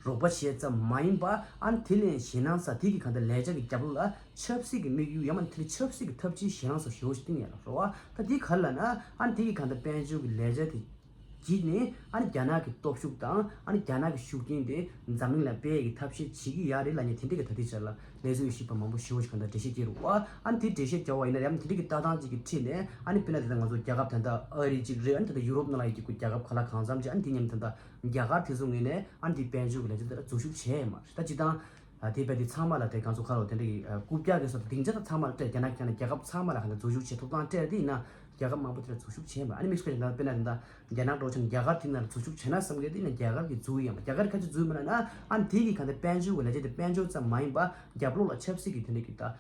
རོགས་པ་བྱས་ཙམ་མ་ཡིན་པ་ཨ་ནི་དེ་ལས་ཞེད་སྣང་ས་དེ་གི་གང་ལྟར་ལས་འཆར་གྱི་རྒྱབ་ལོགས་ལ་ཆབ་སྲིད་ཀྱི་དམིགས་ཡུལ་ཡང་མ་དེ་རིགས་ཆབ་སྲིད་ཀྱི་ཐབས་ཇུས་ཞེད་སྣང་ས་ཞེ་པོ་ཞིག་བཏིང་ཡོད་ལ་རེད་བ། ད་དེ་ག་རེ་ལབ་ན་ཨ་ནི་དེ་གི་གང་ལྟར་དཔལ་འབྱོར་གྱི་ལས་འཆར་དེ། བརྒྱུད་ནས་ཨ་ནི་རྒྱ་ནག་གི་སྟོབས་ཤུགས་དང་ཨ་ནི་རྒྱ་ནག་གི་ཤུགས་རྐྱེན་དེ་འཛམ་གླིང་ལ་སྤེལ་ཡག་གི་ཐབས་ཤེས་བྱེད་ཀྱི་ཡོད་རེད་ལབ་མཁན་དེ་འདྲ་གི་ད་ལྟའི་ཆར་ལ་གནས་ཚུལ་ཞིབ་པ་མང་པོ་ཞེ་པོ་ཞིག་གང་ལྟར་འགྲེལ་བཤད་བྱེད་རུང་བ། ཨ་ནི་དེ་འགྲེལ་བཤད་བྱ་བ་ཡིན་ན་ཡང་དེ་འདྲ་གི་ལྟ་སྟངས་ཅིག་གི་ཁྲིད་ནས་ཨ་ནི་དཔེར་ན་དེ་ལྟར་ང་ཚོ་རྒྱལ་ཁབ་ད་ལྟ་ཨ་རི་གཅིག་རེད། ཨ་ནི་ད་ལྟ་ཡུ་རོབ་ནང་ལ་ཡོད་ཀྱི་རྒྱལ་ཁབ་ག་ལ་གང་འཚམ་ཅིག་ཨ་ནི་དེ་མཉམ་དུ་ད་ལྟ་རྒྱ་གར་དེ་ཚོ་ངོས་ནས་ཨ་ནི་དེ་དཔལ་འབྱོར་གྱི་ལས་འཆར་དེ་ལ་འཛུལ་ཞུགས་བྱས་ཡོད་མ་རེད། ད་སྤྱིར་བཏང་ཨ་དེ་བས་དེ་ཚང་མ་ལ་དེ་གང་ཚོ་ཁ་ལོ་དེ་འདྲ་གི་ཨ་རྐུབ་བཀྱག་གི་སོགས་སྡིངས་ཆ་དང་ཚང་མ་ལ་སྤྲད། རྒྱ་ནག་ཀྱང་ན་རྒྱལ་ཁབ་ཚང་མ་ལ་གང་ལྟར་འཛུལ་ཞུགས་བྱེད་ཐུབ་སྟངས་སྤྲད་དེ་ཡིན་ན་རྒྱལ་ཁབ་མང་པོ་དེ་ལ་འཛུལ་ཞུགས་བྱས་མ་རེད། ཨ་ནི་དམིགས་བསལ་གྱི་ད་དཔེར་ན་ད་རྒྱ་ནག་འགྲོ་ཆེན་རྒྱ་གར་དེ་ན་འཛུལ་ཞུགས་བྱས་ན་བསམ་གི་དེ་ཡིན་ན་རྒྱ་གར་གྱིས་འཛུལ་ཡོད་མ་རེད། རྒྱ་གར་ག་ཚོད་འཛུལ་མ་རེད་ན་ཨ་ནི་དེ་གི་གང་ལྟར་དཔལ་འབྱོར་གྱི་ལས་འཆར་དེ་དཔལ་འབྱོར་ཙམ་མ་ཡིན་པ་རྒྱབ་ལོགས་ལ་ཆབ་སྲིད་ཀྱི་དེ་འདྲ་གི་ད་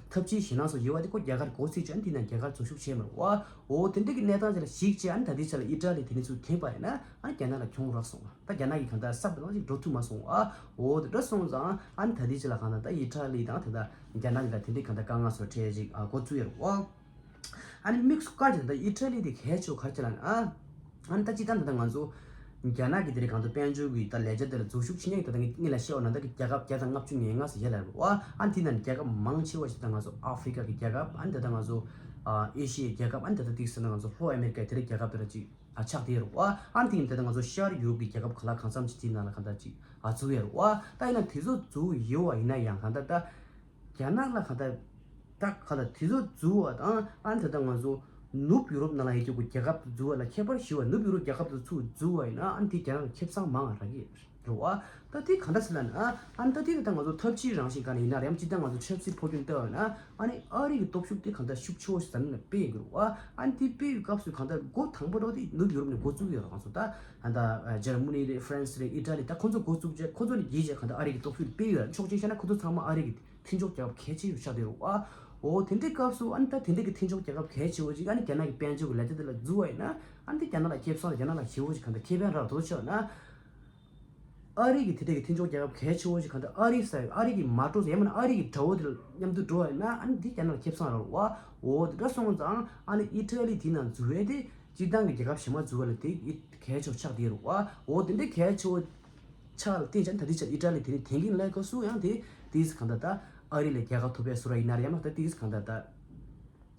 ཐབས་ཇུས་ཞེད་སྣང་སོགས་ཡོད་པ་དེ་ཁོ་རྒྱ་གར་འགོ་ཚུགས་བྱས་ཨ་ནི་དེ་ན་རྒྱ་གར་འཛུལ་ཞུགས་བྱས་མ་རེད་བ། འོ་དེ་འདྲ་གི་གནས་སྟངས་ཅིག་ལ་གཞིགས་བྱས་ཨ་ནི་ད་ལྟའི་ཆ་ལ་ཨི་ཊ་ལི་དེ་ནས་ཚུར་འཐེན་པ་རེད་ན་ཨ་ནི་རྒྱ་ནག་ལ་གྱོང་རག་སོང་བ། ད་རྒྱ་ནག་གིས་གང་ལྟར་བསམ་པ་ནང་བཞིན་འགྲོ་ཐུབ་མ་སོང་བ། འོ་དེ་འདྲ་སོང་ཙང་ཨ་ནི་ད་ལྟའི་ཆ་ལ་གང་ལྟར་ད་ཨི་ཊ་ལི་དང་དེ་ད་རྒྱ་ནག་གི་ད་དེ་འདྲའི་གང་ལྟར་དཀའ་ངལ་སོགས་འཕྲད་ཅིག་ཨ་འགོ་བཙུགས་ཡོད་རེད་བ། ཨ་ནི་དམིགས་སུ་བཀར་གྱི་ད་ལྟ་ཨི་ཊ་ལི་དེ་གལ་ཆེ་བ་ག་རེ་བྱས་ལབ་ན་ཨ། ཨ་ནི་ད་སྤྱིར་བཏང་ད་ལྟ་ང་ཚོ་རྒྱ་ནག་གི་དེ་རིང་གང་ལྟར་དཔལ་འབྱོར་གྱི་ད་ལས་འཆར་དེ་ལ་འཛུལ་ཞུགས་བྱེད་མཁན་གྱི་ད་ལྟ་ངས་སྔོན་ལ་བཤད་པ་ནང་ལྟར་གྱི་རྒྱལ་ཁབ་བརྒྱ་དང་ལྔ་བཅུ་ང་ལྔ་ཟེར་ཡ་ལ་རེད་བ། ཨ་ནི་དེ་ནང་རྒྱལ་ཁབ་མང་ཆེ་བ་ཞིག་ད་ང་ཚོ་ཨ་ཧྥི་རི་ཀ་གི་རྒྱལ་ཁབ། ཨ་ནི་ད་ལྟ་ང་ཚོ་ཨ་ཨེ་ཤི་ཡའི་རྒྱལ་ཁབ། ཨ་ནི་ད་ལྟ་དེ་ཟེར་ན་ང་ཚོ་ལྷོ་ཨ་མེ་རི་ཀའི་དེ་རིང་རྒྱལ་ཁབ་དེ་ལ་ཅིག་ཨ་ཆགས་བསྡད་ཡོད་རེད་བ། ཨ་ནི་དེ་ཡིན་ད་ལྟ་ང་ཚོ་ཤར་ཡུ་རོབ་ཀྱི་རྒྱལ་ཁབ་ག་ལ་གང་འཚམ་ཅིག་དེའི་ནང་ལ་གང་ལྟར་ཅིག་ཨ་འཛུལ་ཡོད་རེད་བ། ད་ཡིན་ན་དེ་ཚོ་འཛུལ་ཡོད་བ་ཡིན་ན་ཡང་གང་ལྟར་ད། རྒྱ་ནག་ལ་གང་ལྟར་ད་གང་ལྟར་དེ་ཚོ་འཛུལ་བ་དང་ཨ་ནི་ད་ལྟ་ང་ཚོ་ནུབ་ཡུ་རོབ་ནང་ལ་ཡོད་རྒྱུ་གི་རྒྱལ་ཁབ་ཏུ་འཛུལ་བ་ལ་ཁྱད་པར་ཞུ་བ། ནུབ་ཡུ་རོབ་རྒྱལ་ཁབ་ཏུ་ཚུར་འཛུལ་བ་ཡིན་ན་ཨ་ནི་དེ་རྒྱ་ནག་ལ་ཁེ་བཟང་མང་བ་རག་གི་རེད་བ། ད་དེ་གང་འདྲ་ཟེར་ལབ་ན་ཨ་ནི་ད་དེ་ད་ལྟ་ང་ཚོ་ཐབས་ཇུས་རང་བཞིན་གང་ཡིན་ན་རེམ་ཅི་ད་ང་ཚོ་ཆབ་སྲིད་ཕོ་རྒྱུན་ལྟ་བ་ན་ཨ་ནི་ཨ་རི་གི་སྟོབས་ཤུགས་དེ་གང་ལྟར་ཤུགས་ཆེ་བོ་ཞིག་འཛམ་གླིང་ལ་སྤེལ་ཡོད་རེད་བ། ཨ་ནི་དེ་སྤེལ་བའི་སྐབས་སུ་གང་ལྟར་འགོ་དང་པོ་རོགས་དེ་ནུབ་ཡུ་རོབ་ནས་འགོ་བཙུགས་ཡོད་རེད། ང་ཚོ་ད་ཨ་ད་ཇར་མ་ནི་རེད། ཧྥ་རན་སི་རེད། ཨི་ཊ་ལི། ད་ཁོ་ཚོ་འགོ་བཙུགས་རྗེས་ཁོ་ཚོ་ནས་རྗེས་རྗེས་གང་ལྟར་ཨ་རི་གི་སྟོབས་ཤུགས་སྤེལ་ཡོད་རེད། ཕྱོགས་གཅིག་བཤད་ན་ཁོ་ཚོ་ཚང་མ་ཨ་རི་གི་མཐུན་ཕྱོགས་རྒྱལ་ཁབ་གལ་ཆེ་ཡོད་ཆགས་བསྡད་ཡོད་རེད་བ། འོ་དེ་འདྲའི་སྐབས་སུ་ཨ་ནི་ད་དེ་འདྲའི་གི་མཐུན་ཕྱོགས་རྒྱལ་ཁབ་གལ་ཆེ་བོ་ཅིག་ཨ་ནི་རྒྱ་ནག་གི་དཔལ་འབྱོར་གྱི་ལས་འཆར་དེ་ལ་འཛུལ་བ་ཡིན་ན་ཨ་ནི་དེ་རྒྱ་ནག་ལ་ཁེ་བཟང་། རྒྱ་ནག་ལ་ཞེ་བོ་ཅིག་གང་ལྟར་ཁེ་ཕན་རག་འདུག་ཆོག་ན། ཨ་རི་གི་དེ་འདྲའི་གི་མཐུན་ཕྱོགས་རྒྱལ་ཁབ་གལ་ཆེ་བོ་ཅིག་གང་ལྟར་ཨ་རི་ཟེར་ཨ་རི་གི་མ་འགྲོ་ཟེར་ཡང་མིན་ན་ཨ་རི་གི་དགྲ་བོ་དེ་ལ་མཉམ་དུ་འགྲོ་བ་ཡིན་ན་ཨ་ནི་དེ་རྒྱ་ནག་ལ་ཁེ་བཟང་རག་རེད་བ། འོ་དེ་འདྲ་སོང་ཙང་ཨ་ནི་ཨི་ཊ་ལི་དེ་ནང་འཛུལ་བས་དེ་སྤྱིར་བཏང་གི་རྒྱལ་ཁབ་གཞན་མ་འཛུལ་བ་ལ་དེ་གལ་ཆེ་བོ་ཆགས་བསྡད་ཡོད་རེད་བ། འོ་དེ་འདྲའི་གལ་ཆེ་བོ་ཆགས་ལ་བརྟེན་ཅན་ད་དེ་ཆ་ཨི་ཊ་ལི་དེ་ནི་དེང་གི་ལས་ཀ་སུ་ཡང་དེ་དེས་གང་ལྟར་ད་ཨ་རི་ལ་རྒྱལ་ཁ་ཐོབ་པའི་སུ་ར་ཡིན་ན་རེད། ཡང་ན་ད་དེས་གང་ལྟར་ད་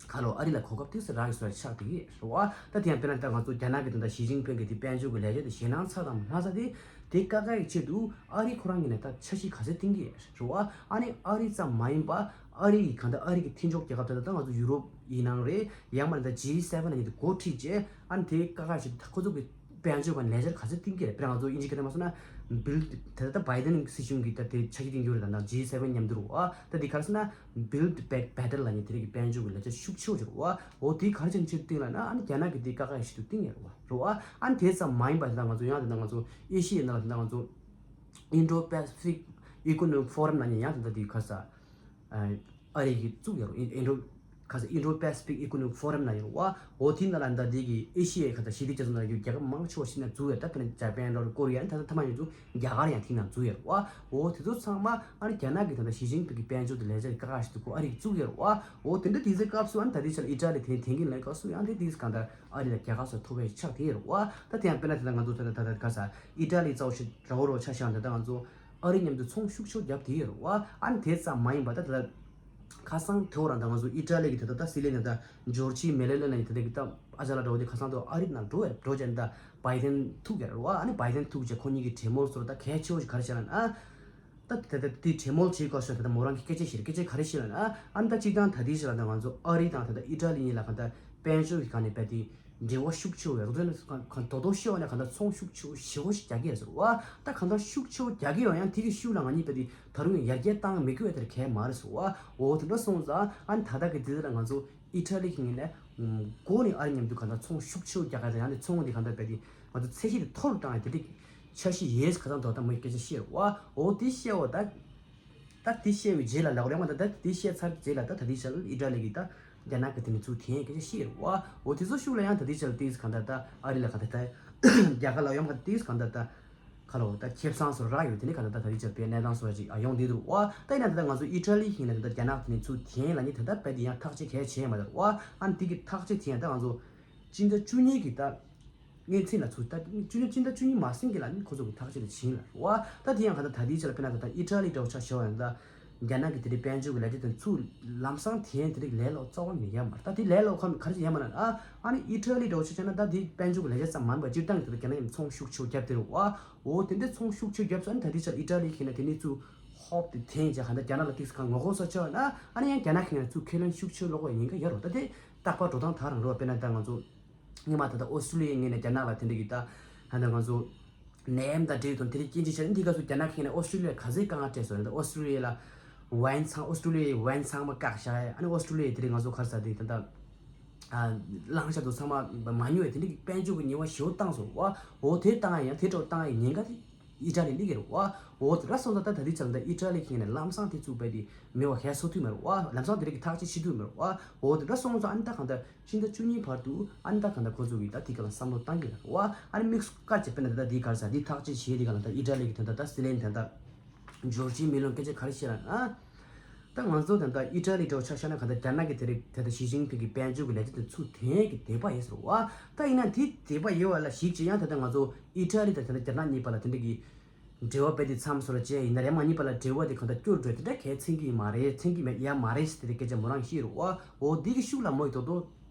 ཁ་ལོ་ཨ་རི་ལ་གོ་སྐབས་དེ་སུ་རག་གི་སུ་ར་ཆགས་དེ་གི་རེད་བ། ད་དེ་ཡང་དཔེར་ན་ད་ང་ཚོ་རྒྱ་ནག་གི་དོན་དག་ཞི་ཅིན་ཕིང་གི་དེ་དཔལ་འབྱོར་གི་ལས་ཀ་དེ་ཞེད་སྣང་ཚ་དང་མ་ཚ་དེ་དེ་ཀ་ཁ་ཡི་ཆེད་དུ་ཨ་རི་ཁོ་རང་གི་ནས་ད་འཆར་གཞི་ག་ཚོད་བཏིང་གི་རེད་བ། ཨ་ནི་ཨ་རི་ཙམ་མ་ཡིན་པ་ཨ་རི་གི་གང་ལྟར་ཨ་རི་གི་མཐུན་ཕྱོགས་རྒྱལ་ཁབ་ད་ད་ང་ཚོ་ཡུ་རོབ་ཡིན་ནའང་རེད། ཡང་མ་ནི་ད་ཇི་སེ་ཝེན་ལ་ཡིན་དུ་འགོ་ཁྲིད་བྱས་ཨ་ནི་དེ་ཀ་ཁ་ཞིག་ད་ཁོ་ཚོ་གི་དཔལ་འབྱོར་གྱི་ལས་འཆར་ག་ཚོད་བཏིང་གི་རེད། དཔེར་ན་ང་ཚོ་དབྱིན་ཇི་སྐད་ནང་མ་སོང་ན་build ད་ལྟ་བྷའི་ཌེན་སྲིད་གཞུང་གི་ད་དེ་ཆ་ཤས་བཏིང་རྒྱུ་རེད། ད་ད་ཇི་སེ་ཝེན་མཉམ་དུ་རུ་ཨ་ད་དེ་ག་རེ་ཟེར་ན་build back better ལབ་མཁན་དེ་རིགས་ཀྱི་དཔལ་འབྱོར་གྱི་ལས་འཆར་ཤུགས་ཆེ་བོ་ཅིག་རུ་ཨ། འོ་དེ་ག་རེ་བྱས་ནས་ཆེད་དུ་བཏིང་ལབ་ན་ཨ་ནི་རྒྱ་ནག་གི་དེ་ཀ་ཁ་ཞིག་ཏུ་བཏིང་ཡོད་རུ་ཨ། ཨ་ནི་དེ་ཙམ་མ་ཡིན་པ་ད་ང་ཚོ་ཡང་ད་ང་ཚོ་ཨེ་ཤི་ཡའི་ནང་ལ་ད་ང་ཚོ་Indo Pacific Economic Forum ལབ་མཁན་ཡང་ད་ད་དེ་ག་རེ་ཟེར། ཨ་རི་གིས་བཙུགས་ཡོད་རེད། ཨིན་ཨིན་ཌོ་ཁ་ས་Indo Pacific Economic Forum ལབ་ཡོད་རེད་བ། འོ་དེའི་ནང་ལ་ད་དེ་གི་ཨེ་ཤི་ཡའི་ཁ་ས་ཞི་བདེ་རྒྱ་མཚོ་ནང་ཡོད་རྒྱལ་ཁབ་མང་ཆེ་བ་ཞིག་ནང་འཛུལ་ཡོད། ད་དཔེར་ན་ཇ་པན་རོ་ཀོ་རི་ཡ་ནི་ད་ལྟ་ཐ་མ་ཡོད་ཚུལ་རྒྱ་གར་ཡང་དེའི་ནང་འཛུལ་ཡོད་རེད་བ། འོ་དེ་ཚོ་ཚང་མ་ཨ་ནི་རྒྱ་ནག་གི་ད་ལྟ་ཞི་ཅིན་ཕིང་གི་དཔལ་འབྱོར་དེ་ལས་འཆར་གི་ཀ་ཁ་ཞིག་ཏུ་ཁོ་ཨ་རི་གིས་བཙུགས་ཡོད་རེད་བ། འོ་དེ་འདྲ་དེ་ཚོའི་སྐབས་སུ་ཨ་ནི་ད་དེ་ཆ་ལ་ཨི་ཊ་ལི་དེ་ནི་དེང་གི་ལས་སྐབས་སུ་ཡང་དེ་དེ་གང་ལྟར་ཨ་རི་ལ་རྒྱལ་ཁ་སོགས་ཐོབ་པའི་ཆགས་དེ་ཡོད་རེད་བ། ད་དེ་ཡང་དཔེར་ན་དེ་ལྟ་ང་ཚོ་ད་ད་ད་ད་ག་ས་ཨི་ཊ་ལི་གཙོ་བོ་ཞིག་ར་བོ་རོ་ཆ་བཞག་ད་ད་ང་ཚོ། ཨ་རི་མཉམ་དུ་ཚོང་ཤུགས་ཆེ་བོ་བརྒྱབ་བསྡད་ཡོད་རེད་བ། ཨ་ནི་དེ་ཙམ་མ་ཡིན་པ་ད་དེ་ལ་ཁ་སང་དེ་འོ་རང་ད་ང་ཚོ་ཨི་ཊ་ལི་གི་དེ་ད་ད་སྲིད་བློན་ད་ད་ཇོར་ཇི་མེ་ལོ་ནི་ལ་ནི་དེ་འདྲ་གི་ད་ཨ་ཅག་ལ་འགྲོ་བ་དེ་ཁ་སང་དེ་ཨ་རི་ནང་འགྲོ་བས་འགྲོ་བྱས་ནི་ད་བྷའི་ཌེན་ཐུག་ཡོད་རེད་བ། ཨ་ནི་བྷའི་ཌེན་ཐུག་བྱས་ཁོ་གཉིས་ཀྱི་གྲོས་མོལ་སོར་ད་གལ་ཆེ་བོ་ཞིག་ག་རེ་བྱས་ལ་ན། ད་དེ་ད་དེ་གྲོས་མོལ་བྱེད་དགོས་ཤོག་དེ་ད་མོ་རང་གི་སྐད་ཆ་ཞིག་རེད། སྐད་ཆ་ག་རེ་བཤད་ལ་ན། ཨ་ནི་ད་གཅིག་དང་ད་དེ་བྱས་ལ་ད་ང་ཚོ་ཨ་རི་དང་ད་ད་ཨི་ཊ་ལི་གཉིས་ལ་ག་ད་དཔལ་འབྱོར་གྱི་སྒང་ནས་རྦད་དེ་འབྲེལ་བ་ཤུགས་ཆེ་བོ་ཡོད་རེད། དོ་དོ་ཤེས་པ་ན་གང་ལྟར་ཚོང་ཤུགས་ཆེ་བོ་ཞེ་པོ་ཞིག་རྒྱག་གི་ཡོད་ཟེར་བ། ད་གང་ལྟར་ཤུགས་ཆེ་བོ་རྒྱག་གི་ཡོད། ཡང་དེ་གི་ཤུགས་ལ་ང་གཉིས་རྦད་དེ་ད་རུང་ཡང་ཡར་རྒྱས་བཏང་མི་དགོས་པ་དེར་གལ་མ་རེད་ཟེར་བ། འོ་དེ་འདྲ་སོང་ཙང་ཨ་ནི་ད་ལྟ་གི་དེ་ལ་ང་ཚོ་ཨི་ཊ་ལི་གི་ངོས་ནས་མགོ་ནས་ཨ་རི་མཉམ་དུ་གང་ལྟར་ཚོང་ཤུགས་ཆེ་བོ་རྒྱག་ག་ཡང་ནི་ཚོང་དེ་གང་ལྟར་རྦད་དེ་ང་ཚོ་ཚད་གཞི་དེ་མཐོ་རུ་བཏང་ཡ་དེ་འདྲའི་འཆར་གཞི་ཡོད་ཁ་སང་དོ་ད་མོ་ཡི་སྐད་ཆ་བཤད་རེད་བ། འོ་དེ་བཤད་བ་ད། ད་དེ་བཤད་པའི་རྗེས་ལ་ལབ་རེད་མ་ད་ད་དེ་བཤད་ཚར་རྗེས་ལ་ད་ད་དེ་ཆ་ལ་ཨི་ཊ་ལི་གི་ད་རྒྱ་ནག་གི་དེ་ནི་ཚུར་འཐེན་སྐད་ཆ་བཤད་རེད་བ། འོ་དེ་ཚོ་ཤུགས་ལ་ཡང་ད་དེ་ཆ་ལ་ཏིས་གང་ད་ད་ཨ་རི་ལ་གང་ད་ད་རྒྱ་གར་ལ་ཡོང་ག་ཏིས་གང་ད་ད་ཁ་ལོ་ད་ཁེབས་སང་སོ་རག་ཡོད། དེ་ནི་གང་ད་ད་ད་དེ་ཆ་པའི་གནས་སྟངས་སོ་ཅིག་ཨ་ཡོང་དེ་འདུག་བ། ད་ཡིན་ན་ད་ད་ང་ཚོ་ཨི་ཊ་ལི་ཡིན་ན་ད་ད་རྒྱ་ནག་དེ་ནི་ཚུར་འཐེན་ལ་ནི་ད་ད་པད་དེ་ཡང་ཐག་གཅོད་གལ་ཆེ་མ་ད་བ། ཨ་ནི་དེ་གི་ཐག་གཅོད་དེ་ཡང་ད་ང་ཚོ་སྤྱི་ཟླ་བཅུ་གཉིས་གི་ད། ངས་མཚན་ལ་ཚུར་ལྟ་བཅུ་གཉིས་སྤྱི་ཟླ་བཅུ་གཉིས་མ་ཟིན་གྱི་ལ་ནི་ཁོ་ཚོ་གི་ཐག་གཅོད་ལ་ཕྱིན་ལ་རོ། ད་དེ་ཡང་ག་ད་ད་དེའི་ཆ་ལ་དཔེར་ན་ད་ད་ཨི་ཊ་ལི་འདྲ་བོ་ཆ་བཞག་པ་ཡིན་ད། རྒྱ་ནག་གི་དེ་འདྲའི་དཔལ་འབྱོར་གྱི་ལས་སྟེགས་དེ་ཚུར་ལམ་སང་དེ་དེ་འདྲའི་ལས་སླ་པོ་རྩ་བ་ནས་ཡོད་མ་རེད། ད་དེ་ལས་སླ་པོ་ག་ག་རེ་ཡོད་མ་རེད་ཨ། ཨ་ནི་ཨི་ཊ་ལི་འདྲ་བོ་ཆ་བྱས་ན་ད་དེ་དཔལ་འབྱོར་གྱི་ལས་སྟེགས་ཙམ་མ་ཡིན་པ་སྤྱིར་བཏང་གི་དེ་རྒྱ་ནག་ཡང་ཚོང་ཤུགས་ཆེ་བོ་བརྒྱབ་དེ་རོ་ཨ། འོ་དེ་འདྲའི་ཚོང་ཤུགས་ཆེ་བོ་བརྒྱབ་སོང་ཨ་ནི་ད་དེའི་ཆ་ལ་ཨི་ཊ་ལི་ཁེ་ན་དེ་ནི་ཚུར་ཧོབ་དེ་འཐེན་བྱས་ག་ད་རྒྱ་ནག་ལ་ཏིག་ཙམ་ག་ངོ་རྒོལ་ས་ཆ་བ་ན་ཨ་ནི་ཡང་རྒྱ་ནག་ཁེ་ན་ཚུར་ཁས་ལེན་ཤུགས་ཆེ་བོ་ལོག་པ་ཡིན་ག་ཡོད་རོ། ད་དེ་རྟག་པར་འགྲོ་སྟངས་དག་རང་རོ། དཔེར་ན་ད་ང་ཚོ། སྔོན་མ་ད་ལྟ་ཨོ་སི་ཀྲི་ལི་ཡའི་ངོས་ནས་རྒྱ་ནག་ལ་དེ་འདྲ་གི་ད་ད་ལྟ་ང་ཚོ་ནད་ཡམས་དང་འབྲེལ་ཡོད་དང་དེ་འདྲ་རྐྱེན་གཅིག་བྱས་ནས་འདི་སྐབས་སུ་རྒྱ་ནག་གིས་ནས་ཨོ་སི་ཀྲི་ལི་ཡ་ག་ཚོད་དཀའ་ངལ་སྤྲད་སོང་རེད། ཨོ་སི་ཀྲི་ལི་ཡ་ལ་ཝའིན་ཚང་ཨོ་སི་ཀྲི་ལི་ཡའི་ཝའིན་ཚང་མ་བཀག་བཞག་ཡ། ཨ་ནི་ཨོ་སི་ཀྲི་ལི་ཡ་དེ་འདྲ་ང་ཚོ་ག་རེ་ཟ་དེ་ད་ལྟ་ཨ་བླངས་བྱ་དུ་ཚང་མ་མ་ཉོ་བའི་དེ་འདྲ་གི་དཔལ་འབྱོར་གྱི་ཉེས་པ་ཞེ་པོ་བཏང་སོང་བ། འོ་དེ་བཏང་ཡ་ཡང་དེ་འདྲ་བཏང་ཡ་ཉེན་ཁ་དེ་ཨི་ཊ་ལི་སླེབས་ཀྱི་རེད་བ། འོ་དེ་འདྲ་སོང་ཙང་ད་ད་ལྟའི་ཆར་ད་ཨི་ཊ་ལི་གིས་ནས་ལམ་སང་དེ་ཚུགས་པ་དེ་མེད་པ་ཧེ་སོ་ཐུབ་མ་རེད་བ། ལམ་སང་དེ་རིགས་ཀྱི་ཐག་གཅོད་བྱེད་ཐུབ་མ་རེད་བ། འོ་དེ་འདྲ་སོང་ཙང་ཨ་ནི་ད་གང་ལྟར་ཕྱི་ཟླ་བཅུ་གཉིས་བར་དུ་ཨ་ནི་ད་གང་ལྟར་ཁོ་ཚོ་གིས་ད་དེ་ག་ལ་བསམ་བློ་བཏང་གི་རེད་བ། ཨ་ནི་དམིགས་སུ་བཀར་བྱས་དཔེར་ན་ད་ལྟ་དེ་ག་རེ་ཟ་དེ་ཐག་གཅོད་བྱེད་དེ་ག་ལ་ད་ཨི་ཊ་ལི་གི་དོན་དག་ད་སྲིད་བློན་དོན་དག་ཇོར་ཇི་མེ་ལོན་སྐད་ཆ་ག་རེ་བཤད་ལ་ན། ད་ང་ཚོ་ད་ལྟ་ཨི་ཊ་ལི་འདྲ་བོ་ཆ་བཞག་ན་གང་ལྟར་རྒྱ་ནག་གི་དེ་རིགས་ད་ལྟ་ཞི་ཅིན་ཕིང་གི་དཔལ་འབྱོར་གྱི་ལས་དོན་དེ་ཚུར་འཐེན་གྱི་འདོད་པ་ཡོད་ཟེར་བ། ད་ཡིན་ན་དེ་འདོད་པ་ཡོད་པ་ལ་གཞིགས་བྱས་ཡང་ད་ལྟ་ང་ཚོ་ཨི་ཊ་ལི་དང་ད་ལྟ་རྒྱ་ནག་གཉིས་བར་ལ་དེ་འདྲ་གི་འབྲེལ་བ་སྤེལ་ཏེ་མཚམས་སུ་ར་བཅད་ཡིན་ན་རེད་མ་གཉིས་བར་ལ་འབྲེལ་བ་དེ་གང་ལྟར་སྐྱུར་འགྲོ་དེ་འདྲ་གལ་མཚན་གྱི་མ་རེད། མཚན་གྱི་མེད་ཡ་མ་རེད་ཟེར་དེ་སྐད་ཆ་མོ་རང་བཤད་རེད་བ། འོ་འདི་གི་ཤུགས་ལ་མོ་ཡི་དོ་དོ་